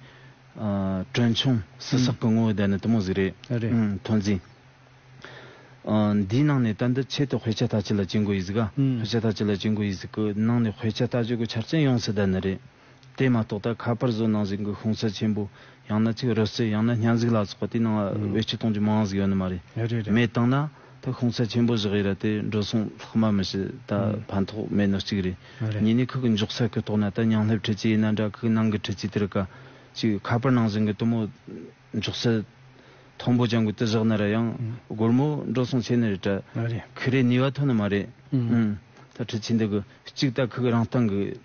ཨ་གྲོན་ཆུང་བསུ་གསོག་གི་ངོ་བོ་ལྡན་ནི་དེ་མོ་ཟིག་རེད། རེད། ཨང་། ཐོན་རྫས། ཨ་འདིའི་ནང་ནས་ད་འདི་ཆེད་དུ་དཔེ་ཆ་ལྟ་ཆེད་ལ་བྱེད་དགོས་ཡི་ཟིག་ག་ཨང་། དཔེ་ཆ་ལྟ་ཆེད་ལ་བྱེད་དགོས་ཡི་ཟིག་གི་ནང་ནས་དཔེ་ཆ་ལྟ་རྒྱུ་གི་ཆ་རྐྱེན་ཡོངས་སུ་ལྡན་ནི་རེད། དེ་མ་གཏོགས་ད་ཁ་པར་བཟོ་ནང་བཞིན་གི་ཤོང་ཚད་ཆེན་པོ། ཡང་ན་ཅིག་རོལ་རྩེད། ཡང་ན་བརྙན་གཟུགས་ལ་སོགས་པ་དེའི་ནང་ཨང་། བེད་སྤྱོད་གཏོང་རྒྱུ་མང་ཟིག་ཡོད་ནི་མ་རེད། རེད་རེད་རེད། མེད་བཏང་ན་ད་ཤོང་ཚད་ཆེན་པོ་བཞག་ཡི་ར་དེ་འགྲོ་སོང་ལྷག་མ་མི་ཤི། ད་ཨང་། ཕན་ཐོགས་མེད་ནི་གཅིག་རེད། རེད། གཉིས་ནས་ཁུ་གི་འཇོག་ས་གི་ཐོག་ན་ད་མྱང་ལྷེབ་འཕྲུལ་ཆས་ཡིན་ན་འདྲ། ཁུ་གི་ནང་གི་འཕྲུལ་ཆས་དེ་རིགས་ཀ་ཅིག་ཁ་པར་ནང་བཞིན་གི་དེ་མོ་འཇོག་ས་མཐོན་པོ་ཅན་གི་དེ་བཞག་ན་ར་ཡང་ཨང་། སྒོར་མོ་འགྲོ་སོང་ཆེ་ནི་རེད་དྲ། ཨ་རེད། ཁི་རེ་ནུས་པ་ཐོན་ནི་མ་རེད། ཨང་། ཨང་། ད་འཕྲུལ་ཆས་འདི་གི་གཅིག་ད་ཁུ་གི་རང་སྟེང་གི་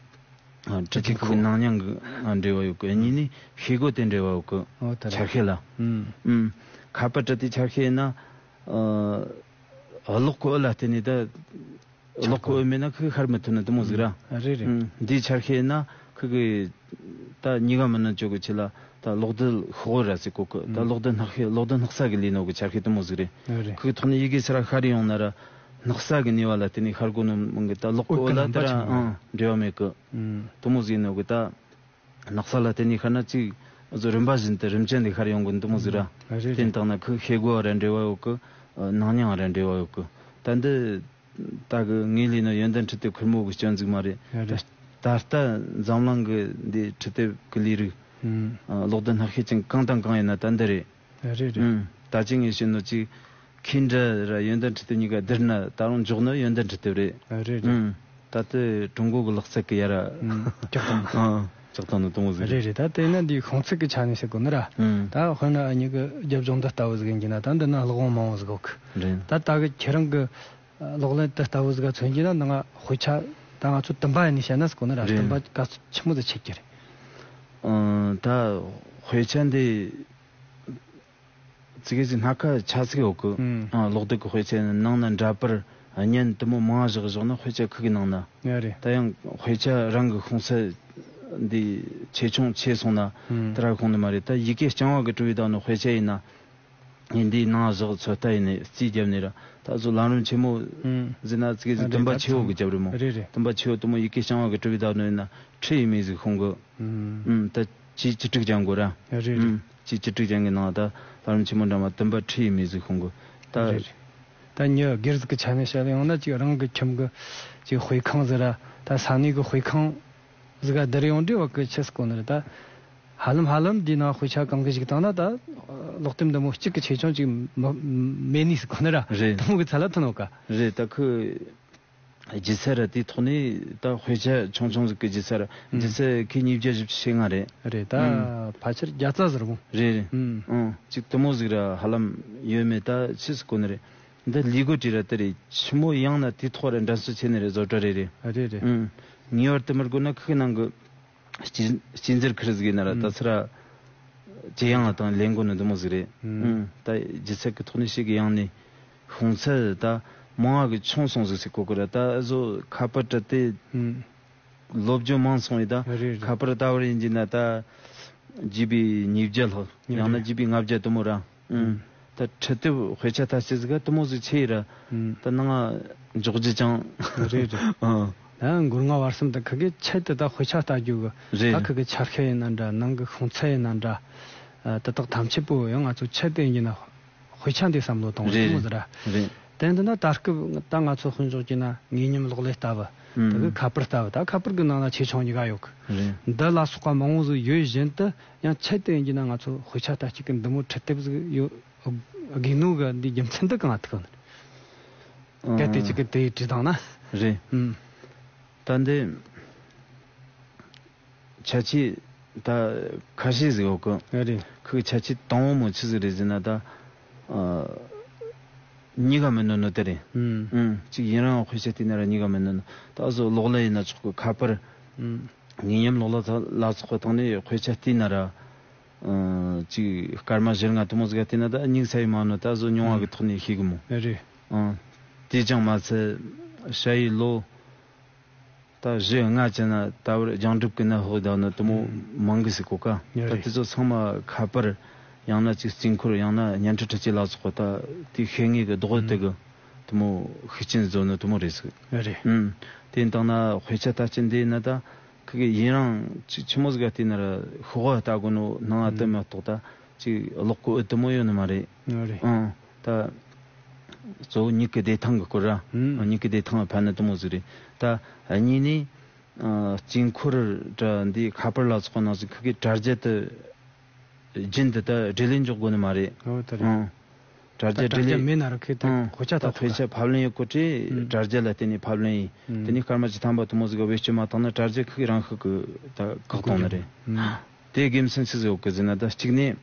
ཨ་འཕྲུལ་ཆས་ཁུ་གི་ནང་མྱང་གི་ཨ་འབྲེལ་བ་ཡོད་གི། གཉིས་ནི་ཤེལ་སྒོ་དེ་འབྲེལ་བ་ཡོད་གི། ཨོ་ད་རེད། ཆ་ཤས་ལ། ཨང་། ཨང་། ཁ་པར་དྲ་དེ་ཆ་ཤས་ཡིན་ན་ཨ་གློག་གི་འོད་ལ་བརྟེན་ནས་ད། གློག་གི་འོད་མེད་ན་ཁུ་གི་ཤར་མི་ཐུབ་ནི་དེ་མོ་ཟིག་ར། ཨ་རེད་རེད། ཨང་། འདིའི་ཆ་ཤས་ཡིན་ན་ཁུ་གི་ད་གཉིས་ཀ་མི་ནུབ་ཅོག་གི་ཆེད་ལ་ད་གློག་རྡུལ་ཤོག་བུ་ར་ཟེར་གོ་གི། ད་ཨང་། གློག་རྡུལ་སྣག་ཤས། གློག་རྡུལ་སྣག་ཚ་གི་ལས་ནོ་གི་ཆ་ཤས་དེ་མོ་ཟིག་རེད། ཨ་རེད། ཁུ་གི་ཐོག་ནས་ཡི་གེ་སི་ར་ཤར་ཡོང་ན་ར་སྣག་ཚ་གི་ནུས་པ་ལ་བརྟེན་ནས་ཤར་གོ་ནོ་མིན་གི། ད་གློག་གི་འོད་ལ་དེ་ར་ཨང་འབྲེལ་བ་མེད་གི། ཨང་། དེ་མོ་ཟིག་ནོ་གི་ད། སྣག་ཚ་ལ་བརྟེན་ནས་ཤར་ན་ཅིག་བཟོ་རིམ་པ་བཞིན་དུ་རིམ་ཅན་ལས་ཤར་ཡོང་གི་འདུག་མོ་ཟིག་ར། ཨ་རེད་རེད། དེ་དང་ན་ཁུ་ཤེལ་སྒོ་ར་འབྲེལ་བ་ཡོད་གི། ཨ་ནང་མྱང་ར་འབྲེལ་བ་ཡོད་གི། ད་འདི་ད་གི་ངའི་ལས་ནོ་ཡོན་ཏན་འཕྲུལ་དེབ་ཁུར་མོ་གི་སྐྱོན་ཟིག་མ་རེད། ཨ་རེད། ད་ད་ལྟ་འཛམ་གླིང་གི་འདི་འཕྲུལ་དེབ་གི་ལས་རིགས། ཨང་། ཨ་གློག་རྡུལ་སྣག་ཤས་ཅན་གང་དང་གང་ཡིན་ན་ད་འདི་རེད། ཨ་རེད་རེད། ཨང་། ད་ཅི་ངས་བཤད་ནོ་ཅིག་ཁེ་འདྲ་ར་ཡོན་ཏན་འཕྲུལ་དེབ་གཉིས་ཀ་བསྡུར་ན་ད་རུང་མགྱོགས་ནི་ཡོན་ཏན་འཕྲུལ་དེབ་རེད། ཨ་རེད་རེད། ཨང་། ད་ལྟ་ཀྲུང་གོ་གི་ལག་རྩལ་གི་ཡ་ར། ཨང་། ཀྱག་དང་། ཨང་། ཀྱག་དང་ནི་དེ་མོ་ཟིག་རེད། རེད་རེད། ད་དེ་ན་འདིའི་ཤོང་ཚད་གི་ཆ་ནས་ཟེར་དགོས་ནི་ར། ཨང་། ད་དཔེར་ན་ཨ་མྱེས་གི་རྒྱབ་ལྗོངས་འདི་ལྟ་བུ་ཟིག་ཡིན་གྱི་ན་ད་འདི་ན་གློག་འོད་མང་བོ་ཟིག་ཡོད་གི། རེད། ད་ད་གི་ཁྱེད་རང་གི་གློག་ཀླད་དེ་ལྟ་བུ་ཟིག་ག་མཚོན་གྱི་ན་ནང་དཔེ་ཆ་ད་ང་ཚོ་དུམ་པ་ཡིན་ནས་བཤད་ན་ཟེར་གོ་ནི་ར། རེད། དུམ་པ་ག་ཚོད་ཆི་མོ་ཟིག་ཆད་ཀྱི་རེད། ཨང་། ད་དཔེ་ཆ་འདི་ ཙི་གེ་ཟིག་སྣ་ཁ་ཆ་ཟིག་ཡོད་གི། ཨུམ། ཨ། གློག་རྡུལ་གི་དཔེ་ཆ་ནང་ན་འདྲ་པར་བརྙན་དེ་མོ་མང་བཞག་བཞག་ན་དཔེ་ཆ་ཁུག་གི་ནང་ན། ཡ་རེད། ད་ཡང་དཔེ་ཆ་རང་གི་ཤོང་ཚད་འདི་ཆེ་ཆུང་ཆེ་སོང་ན། ཨུམ། དེ་ར་ཤོང་ནི་མ་རེད། ད་ཡི་གེ་རྐྱང་བ་གི་གྲུབ་པའི་བདག་ནི་དཔེ་ཆ་ཡིན་ན། ཡིན་འདིའི་ནང་བཞག་ཚོད་ལྟ་ཡིན་ནི་རྩིས་རྒྱབ་ནི་ར། ད་གཟོད་ལམ་རིམ་ཆེན་མོ་ཨུམ། ཟེར་ན་ཙི་གེ་ཟིག་ཡ་རེད། བདུན་པ་ཆེ་བོ་གི་རྒྱབ་རེད་མོ། རེད་རེད། བདུན་པ་ཆེ་བོ་དེ་མོ་ཡི་གེ་རྐྱང་བ་གི་གྲུབ་པའི་བདག་ནི་ཡིན་ན་ཁྲིད་ཡིན་མི་ཟིག་ཤོང་གི། ཨུམ། ཨུམ། ད་ཅི་ཅི་དྲུག་ཅན་གོ་ར། རེད་རེད། ཨུམ། ཅི་ཅི་དྲུག་ཅན་གི་ནང་ད་ལམ་རིམ་ཆེན་མོ་འདྲ་མ་བདུན་པ་ཁྲིད་ཡིན་མི་ཟིག་ཤོང་གི། ད། རེད་རེད། ད་མྱི་སྒེར་ཟིག་གི་ཆ་ནས་བཤད་ཡོང་ན་ཅིག་རང་གི་ཁྱིམ་གི་ཅིག་དཔེ་ཁང་ཟིག་ར། ད་ས་གནས་གི་དཔེ་ཁང་ཟིག་ག་བསྡུར་ཡོང་དུས་བ་གི་ཆི་ཟིག་གོ་ནི་རེད། ད་ཧ་ལམ་ཧ་ལམ་འདི་ནང་དཔེ་ཆ་གང་གི་ཞིག་བཏང་ན་ད་ཀློག་དེབ་འདི་མོ་གཅིག་གི་ཆེ་ཆུང་ཅིག་མི་མེད་ནི་ཟིག་གོ་ནི་ར། རེད། དེ་མོ་གི་ཚད་ལ་ཐོན་ནོ་ཀ། རེད། ད་ཁོ། ལྗིད་ཚད་ར་དེའི་ཐོག་ནས་ད་དཔེ་ཆ་ཆུང་ཆུང་ཟིག་གི་ལྗིད་ཚད་ར། ཨང་། ལྗིད་ཚད་ཁེ་ཉིས་བརྒྱ་བཞི་བཅུ་ཞེ་ལྔ་རེད། རེད། ད་ཨང་། ཕལ་ཆེར་བརྒྱ་རྩ་ཟེར་བོ། རེད་རེད། ཨང་། ཨང་། ཅིག་དེ་མོ་ཟིག་ར་ཧ་ལམ་ཡོད་མེད་ད་ཆི་ཟིག་གོ་ནི་རེད། འདི་ལས་སྒོ་དྲི་ར་དེ་རེད། ཆི་མོ་ཡང་ན་དེའི་ཐོག་ར་འགྲན་རྩོད་ཆེ་ནི་རེད། བཟོ་གྲྭ་རེད་རེད། རེད་རེད། ཨང་། ངེས་པར་དུ་མི་དགོས་ན་ཁི་ཁི་ནང་གི་སྐྱིད་སྐྱིད་འཛེར་ཁིར་ཟིག་ཡིན་ན་ར། ཨང་། ད་ཚུར་ར་ཇེ་ཡང་ང་དང་ལས་འགོ་ནི་འདི་མོ་ཟིག་རེད། ཨང་། ཨང་། ད་ལྗིད་ཚད་ཀྱི་ཐོག་ནས་ཞིག་གི་ཡང་ནས་ཤོང་ཚད་ད་མང་བ་གི་ཆུང་སོང་ཟིག་ཟེར་གོ་གི་ར། ད་བཟོ་ཁ་པར་དྲ་དེ་ཨང་། ལོ་རྒྱུས་མང་སོང་ཡི་ད། རེད་རེད། ཁ་པར་ད་བར་ཡིན་གྱི་ན་ད་ཇི་བི་ཉིས་བརྒྱ་ལྷག་ཡང་ན་རེད། ཇི་བི་ལྔ་བརྒྱ་དུ་མོ་ར། ཨང་། ད་ཁྲི་ཐིབ་དཔེ་ཆ་ལྟ་ཆེ་ཟིག་ག་དུ་མོ་ཟིག་ཆེ་ཡི་ར། ཨང་། ད་ནང་འཇོག་རྒྱུ་ཅང་། རེད་རེད། ཨང་། ད་མགོ་རྔ་བར་གསུམ་ད་ཁི་གེ་ཆེད་དུ་ད་དཔེ་ཆ་ལྟ་རྒྱུ་གི་རེད། ད་ཁི་གེ་ཆ་ཤས་ཡིན་ན་འདྲ། ནང་གི་ཤོང་ཚད་ཡིན་ན་འདྲ། ཨ། དེ་དག་ཐམས་ཅད་པོ་ཡང་ང་ཚོ་ཆེད་དུ་ཡིན་གྱི་ན་དཔེ་ཆ་འདི་བསམ་བློ་གཏོང་རེད། དུ་མོ་ཟིག་ར། རེད། དེ་འདི་ན་ད་སྐབས་ད་ང་ཚོ་དཔེ་འཇོག་གྱི་ན་དངོས་མཉམ་གློག་ཀླད་ལྟ་བུ། ཨང་། དེ་གི་ཁ་པར་ལྟ་བུ། ད་ཁ་པར་གི་ནང་ན་ཆེ་ཆུང་གཉིས་ཀ་ཡོད་གི། རེད། འདི་ལ་སོགས་པ་མང་བོ་ཟིག་ཡོད་བཞིན་དུ། ཡང་ཆེད་དུ་ཡིན་གྱི་ན་ང་ཚོ་དཔེ་ཆ་ལྟ་སྤྱད་གི་འདི་མོ་ཁྲི་ཐིབ་ཟིག་ཡོད་དགོས་ནོ་གི་འདི་རྒྱུ་མཚན་འདི་གང་ཐུག་ནི། ཨང་། གལ་ཏེ་ཅིག་གི་དེ་བྲིས་དང་ན། རེད། ཨུམ། ད་འདི་ཆ་ཆེ་ད་ཁ་ཤས་ཟིག་ཡོད་གི། རེད། ཁོའི་ཆ་ཆེ་དང་བོ་མོ་ཆི་ཟིག་རེད་ཟེར་ན་ད། ཨ། གཉིས་ཀ་མི་ནོར་ནོ་དེ་རེད། ཨུམ། ཨུམ། གཅིག་ཡུན་རིང་དཔེ་ཆ་བལྟས་ན་ར་གཉིས་ཀ་མི་ནོར་ནོ། ད་གཟོད་གློག་ཀླད་ཡིན་ན་ཆོག་གི། ཁ་པར། ཨུམ། ངེས་མཉམ་གློག་ཀླད་ལ་སོགས་པ་བཏང་ནས་དཔེ་ཆ་བལྟས་ན་ར། ཨ། གཅིག་སྐར་མ་བཞི་ལྔ་དུ་མོ་ཟིག་བལྟས་ན་ད་དམིགས་བསལ་ཡི་མ་ནོར། ད་གཟོད་མྱོང་བ་གི་ཐོག་ནས་ཤེས་གི་མོ། རེད། ཨང་། དེ་ཅང་མ་ཚད་ཞ་ཡི་ལོ། ད་བཞི་ལྔ་ཅན་ན་ད་བར་རྒྱང་སྒྲུབ་ཀྱི་ནད་ཕོག་བསྡད་ནི་དུ་མོ་ཨང་། མང་གི་ཟིག་གོ་ཀ། ཡ་ད་རེད། དེ་ཚོ་ཚང་མ་ཁ་པར། ཡང་ན་ཅིག་རྩིས་འཁོར། ཡང་ན་བརྙན་འཕྲིན་འཕྲུལ་ཆས་ལ་སོགས་པ། ད་དེ་ཤེས་ངེས་ཀྱི་རྡོག་རྡོག་དེ་གི་དུ་མོ་ཤུགས་རྐྱེན་བཟོ་ནི་དུ་མོ་རེད་ཟིག། ཡ་རེད། ཨང་། དེ་ཡིན་དང་ན་དཔེ་ཆ་ལྟ་ཅི་འདི་ན་ད་ཁི་གི་ཡིན་རང་ཅིག་ཆི་མོ་ཟིག་ག་བལྟས་ན་ར་ཤོག་བུ་ལྟ་དགོས་ནོ་ནང་ང་དུ་མ་གཏོགས་ད་ཅིག་ཀློག་གོ་འུ་དུ་མོ་ཡོད་ནི་མ་རེད། ཡ་རེད། ཨང་། ད་གཙོ་བོ་མྱིག་གི་བདེ་ཐང་གི་སྐོར་ར། ཨང་། མྱིག་གི་བདེ་ཐང་ལ་ཕན་ནི་དུ་མོ་ཟིག་རེད། ད་གཉིས་ནས། ཨ། རྩིས་འཁོར་དྲ་འདི་ཁ་པར་ལ་སོགས་པ་ནང་བཞིན་ཁི་གི་དྲ་རྒྱ་དུ་རྒྱུན་དུ་ད་འབྲེལ་ལེན་འཇོག་དགོས་ནི་མ་རེད། ཨོ་ད་རེད། ཨང་། དྲ་ད་རྒྱ་དྲ་འབྲེལ་རྒྱ་ལེན། མེད་ན་ར་ཁི་ད་ཨང་། དཔེ་ཆ་ད་ལྟ་དཔེ་ཆ་ཐུབ་ཕབ་ལེན་ཡོད་གོ་དྲི། ཨང་། དྲ་རྒྱ་ལ་བརྟེན་ནས་ཕབ་ལེན་ཡིན། ཨང་། དེ་ནས་སྐར་མ་བཅུ་ཐམ་པ་དུ་མོ་ཟིག་ག་བེད་སྤྱོད་མ་བཏང་ན་དྲ་རྒྱ་ཁི་གི་རང་ཤུགས་ཀྱི་ད་བཀག་གཏོང་ནི་རེད། ཨང་། དེ་དགེ་མཚན་ཆི་ཟིག་ཡོད་གི་ཟེར་ན། ད་གཅིག་ནས།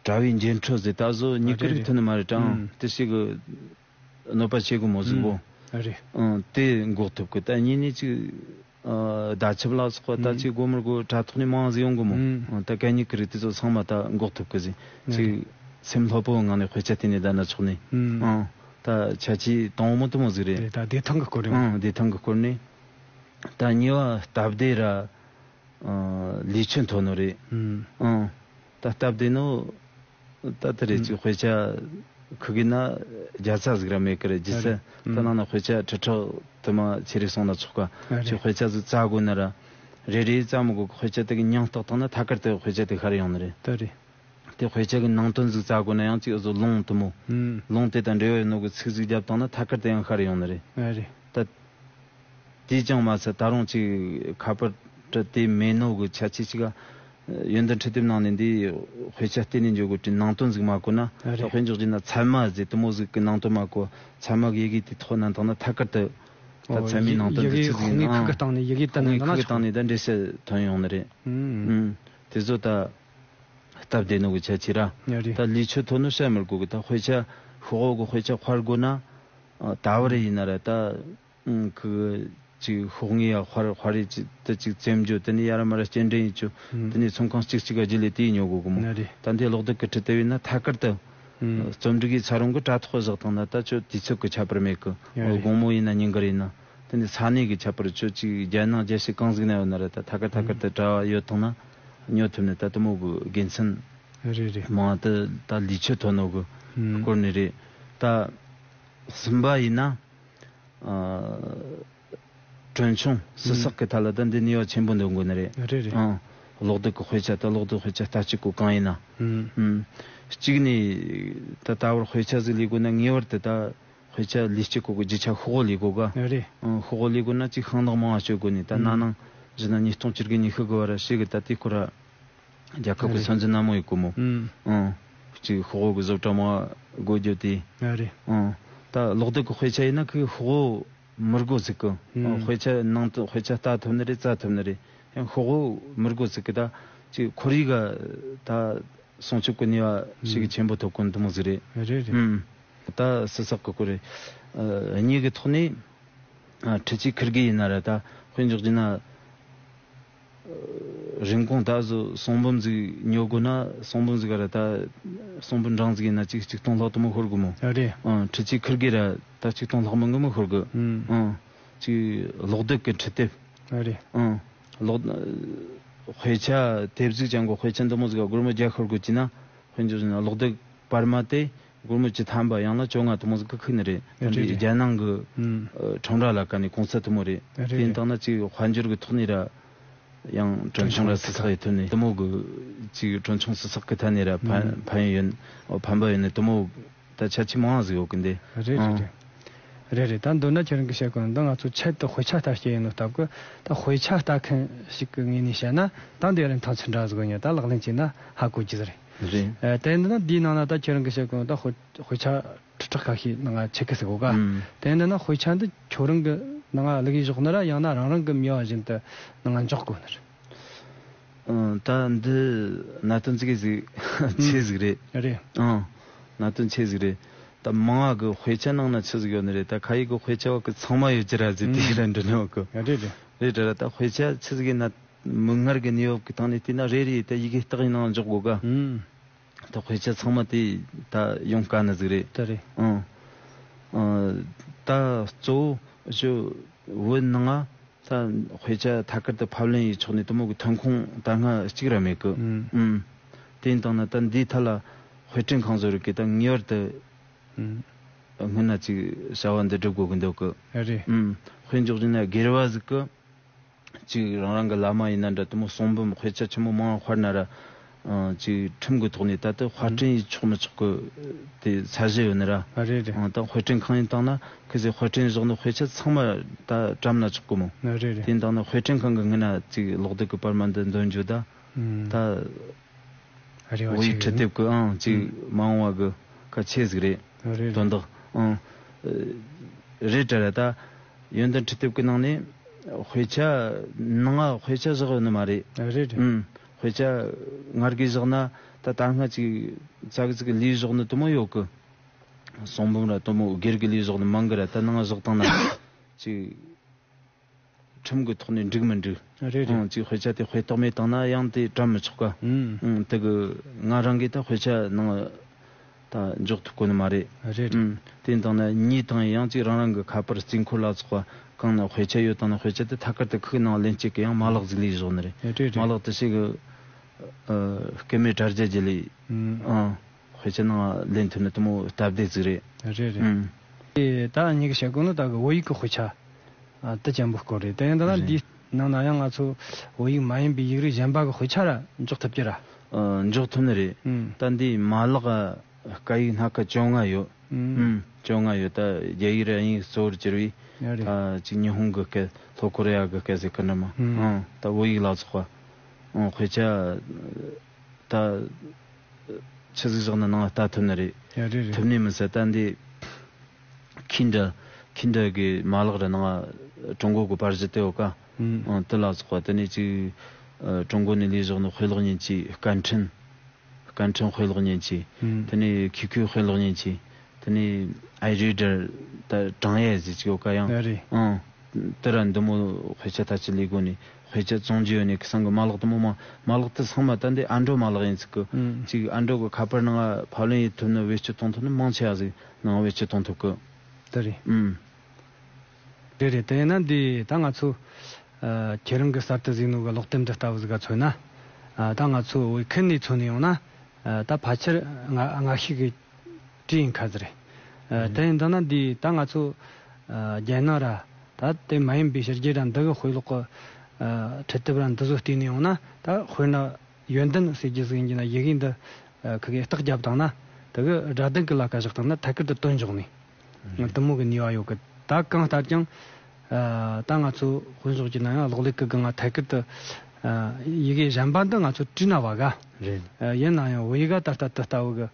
དྲ་བའི་འགྱེད་འཕྲོ་ཟེར་ད་གཟོད་མྱིག་གིས་རིག་ཐུབ་ནི་མ་རེད་དྲ། ཨང་། དེ་ཞིག་གི་གནོད་པ་ཆེ་གི་མོ་ཟིག་གོ། ཨང་། རེད། ཨང་། དེ་འགོག་ཐུབ་གི། ད་གཉིས་ནས་ཅིག་ཨ། བརྡ་ཁྱབ་ལ་སོགས་པ་ད། ཨང་། ཅིག་དགོས་མི་དགོས་དྲ་ཐོག་ནས་མང་ཟིག་ཡོང་གི་མོ། ཨང་། ཨང་། ད་གད་སྙིགས་ཀྱི་རིགས་དེ་ཚོ་ཚང་མ་ད་འགོག་ཐུབ་གི་ཟིག། ཨང་། ཅིག་རེད། སེམས་ལྷོད་པོའི་ངང་ནས་དཔེ་ཆ་བལྟས་ནས་བསྡད་ན་ཆོག་ནི། ཨང་། ཨང་། ད་ཆ་ཆེ་དང་བོ་མོ་དུ་མོ་ཟིག་རེད། རེད། ད་བདེ་ཐང་གི་སྐོར་རེད། ཨང་། བདེ་ཐང་གི་སྐོར་ནས། ད་གཉིས་པ་སྟབས་བདེ་ར། ཨ། ལས་ཆོད་མཐོ་ནོ་རེད། ཨང་། ཨང་། ད་སྟབས་བདེ་ནོ། ད་ལྟ་རེད། ཨང་། ཅིག་དཔེ་ཆ་ཁུག་གི་ན་བརྒྱ་རྩ་ཟིག་ར་མེད་གི་རེད། ཨ་རེད། ཇི་སྲིད་ད་ཨང་། ནང་ན་དཔེ་ཆ་ཁྲི་ཕྲག་དུ་མ་ཆེ་རེ་སོང་ན་ཆོག་ག། ཨ་རེད། ཅིག་དཔེ་ཆ་ཟིག་བཙལ་དགོས་ན་ར། རེ་རེ་བཙལ་མི་དགོས་གི། དཔེ་ཆ་དེ་གི་མྱིང་བཏགས་བཏང་ན་ཐད་ཀར་དུ་དཔེ་ཆ་དེ་ཤར་ཡོང་ནི་རེད། ད་རེད། དེ་དཔེ་ཆ་གི་ནང་དོན་ཟིག་བཙལ་དགོས་ན་ཡང་ཅིག་བཟོ་ལུང་དུ་མོ། ཨང་། ལུང་དེ་དང་འབྲེལ་བ་ཡོད་ནོ་གི་ཚིག་ཟིག་བརྒྱབ་བཏང་ན་ཐད་ཀར་དུ་ཡང་ཤར་ཡོང་ནི་རེད། ཨ་རེད། ད། དེས་ཀྱང་མ་ཚད་ད་རུང་ཅིག་ཁ་པར་དྲ་དེ་མེད་ནོ་གི་ཆ་ཆེ་ཅིག་ག། ཡོན་ཏན་འཕྲུལ་དེབ་ནང་ནས་འདི་དཔེ་ཆ་བལྟས་ནས་འཇོག་དགོས་དྲི་ནང་དོན་ཟིག་མ་གོ་ན། ཨ་རེད། ད་དཔེ་འཇོག་རྒྱུ་ན་ཚད་མ་ཟེར་དུ་མོ་ཟིག་གི་ནང་དོན་མ་གོ། ཚད་མ་གི་ཡི་གེ་དེ་ཐོག་ན་བཏང་ན་ཐད་ཀར་དུ། ད། ཨོ། ཚད་མའི་ནང་དོན་ཡི་དེ་གེ་ཚིག་ཟིག་ཁུག་ནས་ཨང་། ཁུག་གི་སྟེང་ནས་ཡི་གེ་བསྟན་ནས། ཁུག་ནས་ཁུག་གི་སྟེང་ནས་ད་འགྲེལ་བཤད་ཐོན་ཡོང་ནི་རེད། ཨང་། ཨང་། དེ་ཚོ་ད་སྟབས་བདེ་ནོ་གི་ཆ་ཆེ་ར། ཡ་རེད། ད་ལས་ཆོད་མཐོ་ནོ་བཤད་མི་དགོས་གི། ད་དཔེ་ཆ་ཤོག་བུ་གི་དཔེ་ཆ་དཔར་དགོས་ན། ཨ། ད་བར་ཡིན་ན་ར་ད། ཨང་། ཁུ་ ཅིག་ཤོག་ངོས་ཡ་དཔར་དཔར་རེ་ཅིག་དེ་ཅིག་བཙེམ་རྒྱུ། དེ་ནས་ཡ་ར་མ་ར་སྐྱེལ་འདྲེན་ཡེད་རྒྱུ། ཨུམ། དེ་ནས་ཚོང་ཁང་གཅིག་གཅིག་ག་རྒྱུ་ལས་དེ་ཡིན་ཉོ་དགོས་གི་མོ། ན་རེ། ད་འདི་གློག་རྡུལ་གི་འཕྲུལ་དེབ་ཡིན་ན་ཐད་ཀར་དུ་ཨུམ། རྩོམ་སྒྲིག་གི་ཚ་རུང་གི་དྲ་ཐོག་བཞག་བཏང་ན་ད་ཁྱོད་དུས་ཚོད་ཀྱི་ཁྱད་པར་མེད་གི། ཡ་རེད། དགོང་མོ་ཡིན་ན་ཉིན་དཀར་ཡིན་ན། དེ་ནས་ས་གནས་ཀྱི་ཁྱད་པར། ཁྱོད་ཅིག་རྒྱལ་ནང་རྒྱལ་སྤྱི་གང་ཟིག་ན་ཡོད་ན་ར་ད་ཐད་ཀར་ཐད་ཀར་དུ་དྲ་བ་ཡོད་བཏང་ན་ཉོ་ཐུབ་ནས། ད་དེ་མོ་གི་དགེ་མཚན་རེད་རེད། མང་ད་ད་ལས་ཆོད་ཐོན་ནོ་གི་ཨུམ། སྐོར་ནས་རེད། ད་གསུམ་པ་ཡིན་ན། ཨ། གྲོན་ཆུང་ཟུར་བསགས་ཀྱི་ཐད་ལ་ད་འདི་ནུས་པ་ཆེན་པོ་འདོན་དགོས་ནི་རེད། རེད་རེད། ཨང་། གློག་རྡུལ་གྱི་དཔེ་ཆ། ད་གློག་རྡུལ་དཔེ་ཆ་ལྟ་སྤྱོད་གོ་གང་ཡིན་ན། ཨུམ། ཨུམ། གཅིག་ནས་ད་ད་བར་དཔེ་ཆ་ཟིག་ལས་དགོས་ན་ངེས་པར་དུ་ད་དཔེ་ཆ་ལས་སྤྱོད་གོ་གི་རྒྱུ་ཆ་ཤོག་བུ་ལས་དགོས་ག་རེད། ཨང་། ཤོག་བུ་ལས་དགོས་ན་ཅིག་ཤིང་ནགས་མང་བ་སྤྱོད་དགོས་ནི། ད་ན་ཨུམ། ནིང་བཞི་ན་ཉིས་སྟོང་བཅུ་དགུ་ཉི་ཤུ་གི་བར་ཞིག་གི་ད་དེ་ཁོ་ར་རྒྱལ་ཁབ་ཀྱི་རེད། སྲོལ་འཛིན་ནན་མོ་ཡོད་གོ་མོ། ཨུམ། ཨང་། ཅིག་ཤོག་བུ་གི་བཟོ་གྲྭ་མང་བ་དགོས་རྒྱུ་དེ། རེད། ཨང་། ད་གློག་རྡུལ་གྱི་དཔེ་ཆ་ཡིན་ན་ཁོས་ཤོག་བུ་མི་དགོས་ཟིག་གི། ཨུམ། དཔེ་ཆ་ནང་དུ་དཔེ་ཆ་ལྟ་ཐུབ་ནི་རེད། བཙལ་ཐུབ་ནི་རེད། ཡང་ཤོག་བུ་མི་དགོས་ཟིག་གི། ད་ཅིག་ཁོར་ཡུག་ག་ད་སྲུང་སྐྱོབ་ཀྱི་ནུས་པ་ཞིག་གི་ཨུམ། ཆེན་པོ་ཐོབ་གོ་ནི་དེ་མོ་ཟིག་རེད། རེད་རེད། ཨུམ། ད་ཟུར་བསགས་ཀྱི་སྐོར་རེད། ཨ། གཉིས་ཀྱི་ཐོག་ནས། ཨ། འཕྲུལ་ཆས་ཁུར་གི་ཡིན་ན་ར་ད་དཔེ་འཇོག་རྒྱུ་ན། རིན་གོང་ད་གཟོད་གསུང་འབུམ་ཟིག་ཉོ་དགོས་ན། གསུང་འབུམ་ཟིག་ག་ར་ད་གསུང་འབུམ་འབྲིང་ཟིག་ཡིན་ན་ཅིག་གཅིག་སྟོང་ལྷག་དེ་མོ་ཤོར་གི་མོ། ཨ་རེད། ཨང་། འཕྲུལ་ཆས་ཁུར་གི་ར་ད་གཅིག་སྟོང་ལྷག་མིན་གི་མོ་ཤོར་གི། ཨང་། ཨང་། ཅིག་གློག་རྡུལ་གི་འཕྲུལ་དེབ། ཨ་རེད། ཨང་། གློག་དཔེ་ཆ་དེབ་ཟིག་ཅན་གོ། དཔེ་ཆ་འདི་མོ་ཟིག་ག་སྒོར་མོ་བརྒྱ་ཤོར་དགོས་ཀྱི་ན། དཔེ་འཇོག་བྱས་ན་གློག་རྡུལ་པར་མ་དེ་སྒོར་མོ་བཅུ་ཐམ་པ་ཡང་ན་བཅོ་ལྔ་དེ་མོ་ཟིག་གི་ཁུག་ནི་རེད། རེད་རེད། རྒྱལ་ནང་གི་ཨུམ། ཨ། ཁྲོམ་ར་ལ་ཀ་ནས་གོང་ཚད་དེ་མོ་རེད། རེད་དེ་ཡིན་རེད། དང་ན་ཅིག་དཔལ་འབྱོར་གི་ཐོག་ནས་ར་ཡང་གྲོན་ཆུང་ར་ཟུར་བསགས་ཡེད་ཐུབ་ནི་དེ་མོ་གི་ཅིག་གྲོན་ཆུང་ཟུར་བསགས་གི་ཐད་ནས་ར་ཕན་ཨུམ། ཕན་ཡོན་ཕན་པ་ཡོད་ནི་དེ་མོ། ད་ཁྱད་ཆོས་མང་ཟིག་ཡོད་གི་འདི། རེད་རེད། ཨང་། རེད་རེད། ད་མདོར་ན་ཁྱེད་རང་གི་བཤད་གོ་ནོ་འདི་ང་ཚོ་ཆེད་དུ་དཔེ་ཆ་ལྟ་སྐྱེ་ཡིན་ནོ་སྟབས་ཀྱིས། ད་དཔེ་ཆ་ལྟ་མཁན་ཞིག་གི་ངོས་ནས་བཤད་ན་ད་འདི་རིན་ཐང་ཆི་འདྲ་ཟིག་ཡོད་ད་ལག་ལེན་བྱས་ན་ཧ་གོ་རྒྱུ་ཟིག་རེད། རེད། ཨ། དེ་འདི་ན་འདིའི་ནང་ན་ད་ཁྱེད་རང་གི་བཤད་གོ་ནོ་ད་དཔེ་དཔེ་ཆ་ཁྲི་ཕྲག་ཁ་ཤས་ནང་ང་ཆེད་ཀི་ཟིག་གོ་ག་ཨུམ། དེ་འདི་ན་དཔེ་ཆ་འདི་ཁྱོད་རང་གི་ནང་ང་བླུགས་ཡི་བཞག་ནི་ར་ཡང་ན་རང་རང་གི་མོས་པ་བཞིན་དུ་ནང་ང་འཇོག་གོ་ནི་རེད། ཨང་། ད་འདི་གནད་དོན་ཅིག་ཟིག་ཆེ་ཟིག་རེད། རེད། ཨང་། གནད་དོན་ཆེ་ཟིག་རེད། ད་མང་བ་གི་དཔེ་ཆ་ནང་ན་ཆི་ཟིག་ཡོད་ནི་རེད། ད་ཁ་ཡིག་གི་དཔེ་ཆ་བ་གི་ཚང་མ་ཡོད་ཀྱི་ར་ཟིག་དེ་ཨང་། ར་འདྲི་ནོ་གི། རེད་རེད། རེད་དྲ་ར། ད་དཔེ་ཆ་ཆི་ཟིག་ཡིན་ན་མིག་སྔར་གི་གནས་བབ་གི་སྟེང་ནས་བལྟས་ན་རེ་རེ་ད་ཡི་གེ་རྟགས་ཡིན་ནང་འཇོག་དགོས་ག་ཨང་། ད་དཔེ་ཆ་ཚང་མ་དེ་ད་ཡོང་དཀའ་ནི་ཟིག་རེད། ད་རེད། ཨང་། ཨ། ད་གཙོ་བོ་ཞུ་བོད་ནང་ང་ད་དཔེ་ཆ་ཐད་ཀར་དུ་ཕབ་ལེན་ཡེད་ཆོག་ནི་དེ་མོ་གི་ཐོན་ཁུངས་ད་སྔ་གཅིག་ར་མེད་གི། ཨུམ། ཨུམ། དེ་ཡིན་དང་ན་ད་འདིའི་ཐད་ལ་དཔེ་སྐྲུན་ཁང་བཟོ་རིགས་གི་ད་ངེས་པར་དུ་ཨུམ། སྔོན་ན་ཅིག་བྱ་བ་འདི་སྒྲུབ་དགོས་གི་འདུག་གི། རེད། ཨུམ། དཔེ་འཇོག་རྒྱུ་ན་སྒེར་བ་ཟིག་གི་ཅིག་རང་རང་གི་བླ་མ་ཡིན་ན་འདྲ་དེ་མོ་གསུང་འབུམ་དཔེ་ཆ་ཆེན་མོ་མང་བ་དཔར་ན་ར། ཨ། ཅིག་ཁྲིམས་ཀྱི་ཐོག་ནས་ད་ལྟ་དཔར་སྐྲུན་ཡེད་ཆོག་མི་ཆོག་གི་དེ་ཚད་གཞི་ཡོད་ནི་ར། ཨ། རེད་རེད། ཨ། ད་དཔེ་སྐྲུན་ཁང་ཡིན་བཏང་ན་ཁོས་ཟེར་དཔེ་སྐྲུན་བཞག་ནི་དཔེ་ཆ་ཚང་མ་ད་བཀྲམ་ན་ཆོག་གི་མོ། ཨ། རེད་རེད། དེ་ཡིན་བཏང་ན་དཔེ་སྐྲུན་ཁང་གི་ངོས་ན་ཅིག་གློག་རྡུལ་གི་པར་མ་འདི་འདོན་རྒྱུ་ད། ཨུམ། ད། རེ་བ་བོད་ཡིག་ཆེ་ཁྲི་གི་ལྡེབས་ཀྱི་ཨང་ཅིག་ཨང་མ་འོངས་བ་གི་གལ་ཆེ་ཟིག་རེད། རེད། དོན་དག་ཨང་། རེད་དྲ་ར། ད་ཡོན་ཏན་ཁྲི་ལྡེབས་ཀྱི་ནང་ནས་དཔེ་ཆ་ནང་ང་དཔེ་ཆ་བཞག་ཡོད་ནི་མ་རེད། རེད་རེད། ཨང་། དཔེ་ཆ་ངར་གི་བཞག་ན་ད་ད་སྔ་ཅིག་ཙག་ཙིག་ལས་བཞག་ནི་དུ་མོ་ཡོད་གི། གསུང་འབུམ་ར་དུ་མོ་སྒེར་གི་ལས་བཞག་ནི་མང་གི་ར། ད་ནང་ང་བཞག་བཏང་ན་ཅིག་ཁྲིམས་ཀྱི་ཐོག་ནས་འགྲིག་མི་འགྲིག་རེད་རེད། ཨང་། ཅིག་དཔེ་ཆ་དེ་དཔེ་རྟགས་མེད་བཏང་ན་ཡང་དེ་བཀྲམ་མི་ཆོག་ག་ཨང་། ཨང་། དེ་གི་ང་རང་གིས་ད་དཔེ་ཆ་ནང་ད་འཇོག་ཐུབ་གོ་ནི་མ་རེད། རེད་རེད། ཨང་། དེ་བཏང་ན་གཉིས་བཏང་ཡང་ཅིག་རང་རང་གི་ཁ་པར་རྩིས་འཁོར་ལ་སོགས་པ་གང་ན་དཔེ་ཆ་ཡོད་བཏང་ན་དཔེ་ཆ་དེ་ཐད་ཀར་དུ་ཁུག་ནང་ལེན་བྱེད་གི་ཡང་མ་ལག་ཟིག་ལས་བཞག་ནི་རེད། རེད་རེད། མ་ལག་དེ་ཞིག་གི་ཨ་སྐུད་མེད་དྲ་རྒྱ་བརྒྱུད་ལས། ཨང་། ཨང་། དཔེ་ཆ་ནང་ལེན་ཐུབ་ནི་དེ་མོ་སྟབས་བདེ་ཟིག་རེད། རེད་རེད། ཨང་། དེ་ད་ཉིད་ཀྱི་བཤད་གོ་ནི་ད་གི་བོད་ཡིག་གི་དཔེ་ཆ། ཨ། དེ་ཅན་པོ་སྐོར་རེད། དེ་ཡང་ད་ལ་རེད། འདིའི་ནང་ན་ཡང་ང་ཚོ་བོད་ཡིག་མ་ཡིན་པའི་ཡིག་རིགས་གཞན་པ་གི་དཔེ་ཆ་ར་འཇོག་ཐུབ་ཀྱི་ར། ཨ། འཇོག་ཐུབ་ནི་རེད། ཨང་། ད་འདི་མ་ལག་སྐད་ཡིག་སྣ་ཁ་བཅོ་ལྔ་ཡོད། ཨང་། ཨང་། བཅོ་ལྔ་ཡོད། ད་རྒྱ་ཡིག་ར་དབྱིན་ཡིག་གཙོ་བོར་གྱུར་བའི། ཨ། རེད། ད་ཅིག་ཉི་ཧོང་གི་སྐད། ལྷོ་ཀོ་རི་ཡ་གི་སྐད་ཟེར་གི་འདྲ་མོ། ཨང་། ཨང་། ད་བོད་ཡིག་ལ་སོགས་པ། ཨང་། དཔེ་ཆ་ད་ཆི་ཟིག་བཞག་ན་ནང་ལ་ལྟ་ཐུབ་ནི་རེད། ཡ། རེད་རེད། ཐུབ་ནི་མི་ཟེར། ད་འདི་ཁིན་ཌ་ཁིན་ཌ་གི་མ་ལག་ར་ནང་ཀྲུང་གོ་གི་པར་གཞི་དེ་ཡོད་ཀ་ཨང་། ཨང་། དེ་ལ་སོགས་པ། དེ་ནས་ཅིག་ཨ་ཀྲུང་གོ་ནས་ལས་བཞག་ནི་དཔེ་ཀློག་མཉེན་ཆས། སྐད་འཕྲིན། སྐད་འཕྲིན་དཔེ་ཀློག་མཉེན་ཆས། ཨང་། དེ་ནས་ཁི་ཁུའི་དཔེ་ཀློག་མཉེན་ཆས། དེ་ནས་ཨའི་རི་ཌར། ད་བྲང་ཡས་ཟེར་ཅིག་ཡོད་ཀ་ཡང་། ཡ། རེད། ཨང་། དེ་ར་འདི་མོ་དཔེ་ཆ་ད་ཅི་ལས་དགོས་ནི། དཔེ་ཆ་བཙོང་རྒྱུ་ཡོད་ནི་ཁི་སང་གི་མ་ལག་དེ་མོ་མ་མ་ལག་དེ་ཚང་མ་ད་འདི་ཨ་འགྲོ་མ་ལག་ཡིན་ཚིག་གི། ཨུམ། ཅིག་ཨ་འགྲོ་གི་ཁ་པར་ནང་ཕབ་ལེན་ཡེད་ཐུབ་ནི། བེད་སྤྱོད་གཏོང་ཐུབ་ནི་མང་ཆེ་བ་ཟིག་ནང་བེད་སྤྱོད་གཏོང་ཐུབ་གི། དེ་རེད། ཨུམ། རེད་རེད། དེ་ཡིན་ན་འདི་ད་ང་ཚོ་ཨ་ཁྱེད་རང་གི་གསར་དུ་གཟིགས་ནོ་གི་ཀློག་དེབ་འདི་ལྟ་བུ་ཟིག་ག་མཚོན་ན། ཨ་ད་ང་ཚོ་བོད་ཁུལ་ནས་མཚོན་ནས་ཡོང་ན། ཨ་ད་ཕལ་ཆེར་ང་ང་ཤི་གི་བྲིས་ཡིན་ཁ་ཟེར། ཨ་དེ་ཡིན་ད་ན་འདི་ད་ང་ཚོ་ཨ་རྒྱལ་ནང་ར་ད་དེ་མ་ཡིན་པའི་ཕྱི་རྒྱལ་ར་འདི་གི་དཔེ་ཀློག་གི་ཨ་ཁྲིད་དེབ་ར་འདི་ཚོ་བལྟས་ནས་ཡོང་ན། ད་དཔེར་ན་ཡོན་ཏན་ཟེར་རྒྱུ་ཟིག་ཡིན་གྱི་ན། ཡི་གེ་འདི་ཨ་ཁི་གེ་རྟགས་རྒྱབ་བཏང་ན་དེ་གི་སྒྲ་གདངས་གི་ལ་ཀ་བཞག་བཏང་ན་ཐད་ཀར་དུ་དོན་འཇོག་ནི། དེ་མོ་གི་ནུས་པ་ཡོད་གི། ད་གང་ལྟར་ཀྱང་ཨ་ད་ང་ཚོ་དཔེ་འཇོག་གྱི་ན་ཡང་གློག་ཀླད་ཀྱི་སྒང་ང་ཐད་ཀར་དུ་ཨ་ཡི་གེ་གཞན་པ་འདི་ང་ཚོ་བྲིས་ན་བ་ག། རེད། ཨ་ཡིན་ན་ཡང་བོད་ཡིག་ག་ད་ལྟ་དེ་ལྟ་བུ་གི་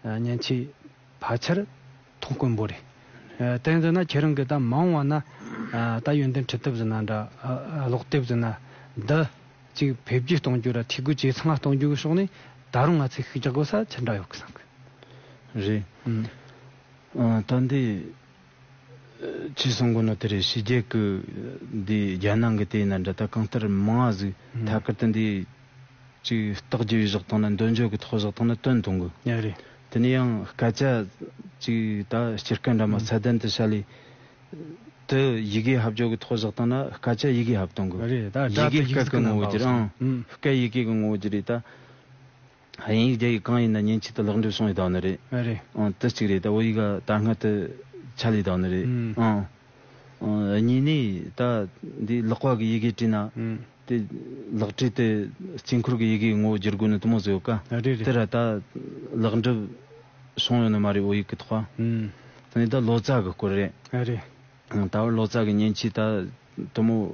ཨ་མཉེན་ཆས་ཕལ་ཆེར་མཐོང་དཀོན་པོ་རེད། ཨ་དེ་ཡིན་ན་ཁྱེད་རང་གི་ད་མ་འོངས་པ་ན་ཨ་ད་ཡོན་ཏན་འཕྲུལ་དེབ་ཟེར་ན་འདྲ། ཨ་ཨ་ཀློག་དེབ་ཟེར་ན་འདི་ཅིག་འཕེལ་རྒྱས་གཏོང་རྒྱུ་ར་འཐུས་སྒོ་ཇེ་ཚང་ལ་གཏོང་རྒྱུ་གི་ཕྱོགས་ནས་ད་རུང་ང་ཚོས་ཤུགས་རྒྱག་དགོས་ས་ཅི་འདྲ་ཡོད་གི་བསམ་གི། རེད། ཨུམ། ཨ་ད་འདི་ཨ་ཅི་གསུང་གོ་ནོ་དེ་རེད། ཕྱི་རྒྱལ་གི་འདི་རྒྱ་ནང་གི་དེ་ཡིན་ན་འདྲ། ད་གང་ལྟར་མང་བ་ཟིག་ཨུམ། ཐད་ཀར་དུ་འདི་ཅིག་རྟགས་བརྒྱབ་བཞག་བཏང་ན། འདོན་བརྗོད་ཀྱི་ཐོག་བཞག་བཏང་ན་དོན་གཏོང་གི། ཡ་རེད། དེ་ནས་ཡང་སྐད་ཆ་ཅིག་ད་སྤྱིར་སྐད་འདྲ་མ་ཨུམ། ཚད་ལྡན་དུ་བཤད་ལས་དེ་ཡི་གེ་ཕབ་བརྗོད་ཀྱི་ཐོག་བཞག་བཏང་ན་སྐད་ཆ་ཡི་གེ་ཕབ་གཏོང་གི། རེད། ད་སྒྲ་ཡི་དེ་གེ་ཡི་སྐད་གེ་ཀྱི་ངོ་བོ་ཅི་རེད། ཨང་། ཨུམ། སྐད་ཡི་གེ་གི་ངོ་བོ་ཅི་རེད་ད། དབྱིན་ཡིག་རྒྱ་ཡིག་གང་ཡིན་ན་མཉེན་ཆས་དེ་ལེགས་འགྲུབ་བྱུང་ཡོད་ནི་རེད། རེད། ཨང་། དེ་གཅིག་རེད། ད་བོད་ཡིག་ག་ད་སྔ་དེ་ཆད་ལས་བཏང་ནི་རེད། ཨང་། ཨང་། གཉིས་ནས་ད་འདི་ལག་པ་གི་ཡི་གེ་བྲིས་ན། ཨང་། དེ་ལག་བྲིས་དེ་དཀྱིལ་འཁོར་གི་ཡི་གེ་ངོ་བོ་བསྒྱུར་དགོས་ནི་དེ་མོ་ཟིག་ཡོད་ཀ། རེད་རེད། དེ་ར་ད་ལེགས་འགྲུབ་བྱུང་ཡོད་ནི་མ་རེད། བོད་ཡིག་གི་ཐོག་ཨང་། དེ་ནས་ད་ལོ་ཙཱ་གི་སྐོར་རེད། རེད། ད་བར་ལོ་ཙཱ་གི་མཉེན་ཆས་ད་དེ་མོ་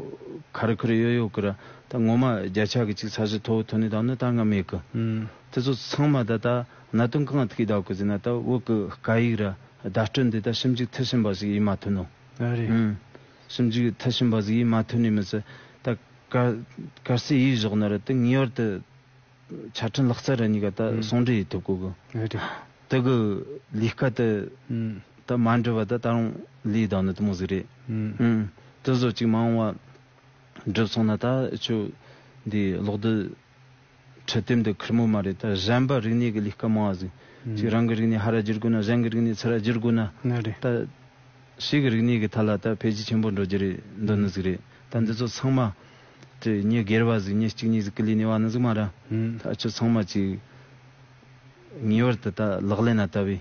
ཁ་རི་ཁུ་རི་ཡོད་ཡོད་གི་ར། ད་ངོ་མ་བརྒྱ་ཆ་གི་ཅིག་ས་གཞི་མཐོ་བོ་ཐོན་ནས་བསྡད་ནི་ད་ང་མེད་གི། ཨུམ། དེ་ཚོ་ཚང་མ་ད་ད་གནད་དོན་གང་ཐུག་གི་བསྡད་གི་ཟེར་ན། ད་བོད་གི་སྐད་ཡིག་ར་བརྡ་སྤྲོད་འདི་ད་ཞིབ་འཇུག་མཐིལ་ཕྱིན་པ་ཟིག་ཡེད་མ་ཐུབ་ནོ། ཨ་རེད། ཨུམ། ཞིབ་འཇུག་མཐིལ་ཕྱིན་པ་ཟིག་ཡེད་མ་ཐུབ་ནི་མི་ཚད། ད་ག་གལ་སྲིད་ཡེད་བཞག་ན་ར་དེ་ངེས་པར་དུ་ཆ་འཕྲིན་ལག་རྩལ་ར་གཉིས་ཀ་ད་ཨུམ། ཟུང་འབྲེལ་ཡེད་ཐུབ་དགོས་གི། རེད། དེ་གི་ལས་ཀ་དེ་ཨུམ། ད་མ་འགྲུབ་པ་ད་ད་རུང་ལས་བསྡད་ནི་དེ་མོ་ཟིག་རེད། ཨུམ། ཨུམ། དེ་བཟོ་ཅིག་མ་འོངས་པ་འགྲུབ་སོང་ན། ད་ཁྱོད་འདི་གློག་རྡུལ་འཕྲུལ་དེབ་འདི་ཁེར་མོ་མ་རེད། ད་གཞན་པ་རིག་གནས་ཀྱི་ལས་ཀ་མང་བ་ཟིག་ཨུམ། ཅིག་རང་གི་རིག་གནས་ཧར་ར་བསྒྱུར་དགོས་ན། གཞན་གྱི་རིག་གནས་ཚུར་ར་བསྒྱུར་དགོས་ན། ཨ་རེད། ད་ཕྱི་གི་རིག་གནས་ཀྱི་ཐད་ལ་ད་འཕེལ་རྒྱས་ཆེན་པོ་འགྲོ་རྒྱུ་རེད། འདོད་ནི་ཟིག་རེད། ད་འདི་ཚོ་ཚང་མ་དེ་མྱི་སྒེར་བ་ཟིག་མྱི་གཅིག་གཉིས་ཟིག་གི་ལས་ནས་བ་ནི་ཟིག་མ་ར། ཨུམ། ད་ཁྱོད་ཚང་མ་ཅིག་ངེས་པར་དུ་ད་ལག་ལེན་ན་ལྟ་བའི་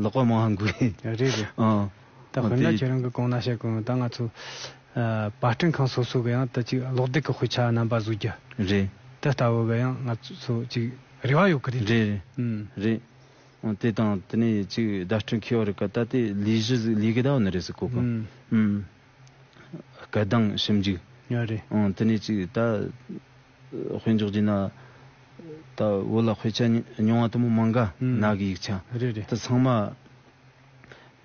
ལག་པ་མང་བ་དགོས། རེད་རེད། ཨང་། ད་དཔེར་ན་དེ་ཁྱེད་རང་གི་གོང་ན་བཤད་གོ་ནོ་ད་ང་ཚོ་ཨ་པར་སྐྲུན་ཁང་སོ་སོ་གི་ཡང་ད་ཅིག་གློག་རྡུལ་གི་དཔེ་ཆ་རྣམ་པ་བཟོ་རྒྱུ། རེད། དེ་ལྟ་བུ་གི་ཡང་ང་ཚོ་ཅིག་རེ་བ་ཡོད་གི་རེད། རེད་རེད། ཨུམ། རེད། འོ་དེ་དང་དེ་ནས་ཅིག་བརྡ་སྤྲོད་མཁས་པ་རིགས་ཀ་ད་དེ་ལས་གཞི་ཟིག་ལས་གི་ད་འོ་ན་རེད་ཟེར་གོ་གི། ཨུམ། ཨུམ། སྐད་གདངས་ཞིབ་འཇུག་ཡ་རེད། ཨང་། དེ་ནས་ཅིག་ད་དཔེ་འཇོག་རྒྱུ་ན། ད་བོད་ལ་དཔེ་ཆ་ཉུང་བ་དེ་མོ་མང་ག། ཨུམ། ནང་གི་ཡིག་ཆ། རེད་རེད། དེ་ཚང་མ་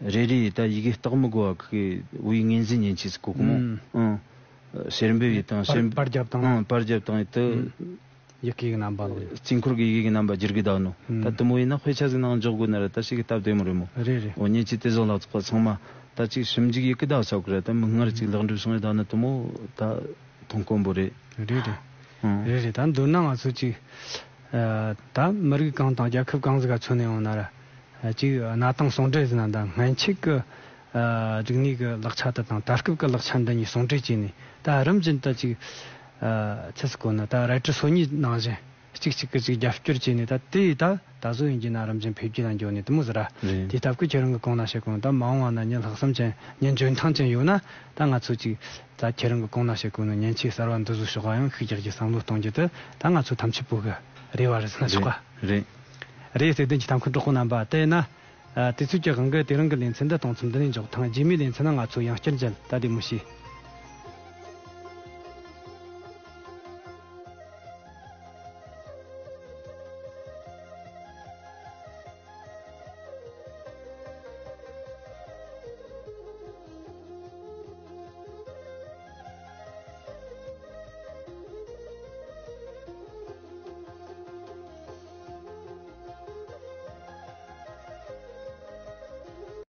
རེ་རེ་ད་ཡི་གེ་བཏགས་མི་དགོས་པ་གི་བོད་ཡིག་ངོས་འཛིན་མཉེན་ཆས་ཟེར་གོ་གི་མོ། ཨུམ། ཨང་། ཕྱིར་འབུད་ཡས་དང་པར་ཕྱིར་པར་རྒྱབ་དང་། ཨང་། པར་རྒྱབ་དང་ཡས་དེ། ཨུམ། ཡི་གེ་གི་རྣམ་པ་ལོག་ཡོད། དཀྱིལ་འཁོར་གྱི་ཡི་གེ་གི་རྣམ་པ་བསྒྱུར་གི་བསྡད་ནོ། ཨུམ། ད་དེ་མོ་ཡིན་ན་དཔེ་ཆ་ཟིག་ནང་འཇོག་དགོས་ན་ར་ད་ཞིག་གི་སྟབས་བདེ་མོ་རེད་མོ། རེད་རེད། འོ་མཉེན་ཆས་དེ་བཟོ་ལ་ཚོགས་པ་ཚང་མ་ད་ཅིག་ཞིབ་འཇུག་ཡི་གེ་ད་ཆོག་གི་ར། ད་མིག་སྔར་ཅིག་ལེགས་འགྲུབ་བྱུང་ཡོད་ད་ནི་དེ་མོ་ད་མཐོང་དཀོན་པོ་རེད། རེད་རེད། ཨང་། རེད་རེད། ད་མདོར་ན་ང་ཚོ་ཅིག་ཨ་ད་མི་རིགས་གང་དང་རྒྱལ་ཁབ་གང་ཟིག་ག་མཚོན་ནས་ཡོང་ན་ར། ཨ་ཅིག་གནའ་དེང་ཟུང་འབྲེལ་ཟེར་ན་ད་སྔན་ཆད་ཀྱི་ཨ་རིག་གནས་ཀྱི་ལག་ཆ་དེ་དང་ད་སྐབས་ཀྱི་ལག་ཆ་འདི་གཉིས་ཟུང་འབྲེལ་བྱས་ནས་ད་རིམ་བཞིན་དུ་ཅིག་ཨ་ཆི་ཟེར་གོ་ན། ད་རལ་གྲི་སོ་གཉིས་ནང་བཞིན་གཅིག་གཅིག་གི་ཅིག་རྒྱབ་སྐྱོར་བྱས་ནས། ད་དེ་ད་ད་གཟོད་ཡིན་གྱི་ན་རིམ་བཞིན་འཕེལ་རྒྱས་ལ་འགྱོ་ནས་དེ་མོ་ཟིག་ར། རེད། དེ་སྟབས་ཀྱིས་ཁྱེད་རང་གི་གོང་ན་བཤད་གོ་ན། ད་མ་འོངས་པ་ན་མྱི་ལྷག་བསམ་ཅན་མྱི་འཇོན་ཐང་ཅན་ཡོད་ན། ད་ང་ཚོ་ཅིག་ད་ཁྱེད་རང་གི་གོང་ན་བཤད་གོ་ན་མཉེན་ཆས་གསར་བ་འདི་བཟོ་ཕྱོགས་ཡང་ཤུགས་རྒྱག་རྒྱུ་བསམ་བློ་གཏོང་རྒྱུ་དེ་ད་ང་ཚོ་ཐམས་ཅད་པོ་གི་རེ་བ་རེད་ཟེར་ན་ཆོག་ག། རེད། རེད། བརྩེ་ལྡན་གྱི་ཐབས་མཁས་གྲོགས་པོ་རྣམ་པ། དེས་ན་ཨ་དུས་ཚོད་ཀྱི་དབང་གིས་དེ་རིང་གི་ལེ་ཚན་འདི་གཏོང་མཚམས་འདི་ནས་འཇོག། ཐེངས་རྗེས་མའི་ལེ་ཚན་ན་ང་ཚོ་ཡང་བསྐྱར་མཇལ། ད་བདེ་མོ་བྱོས།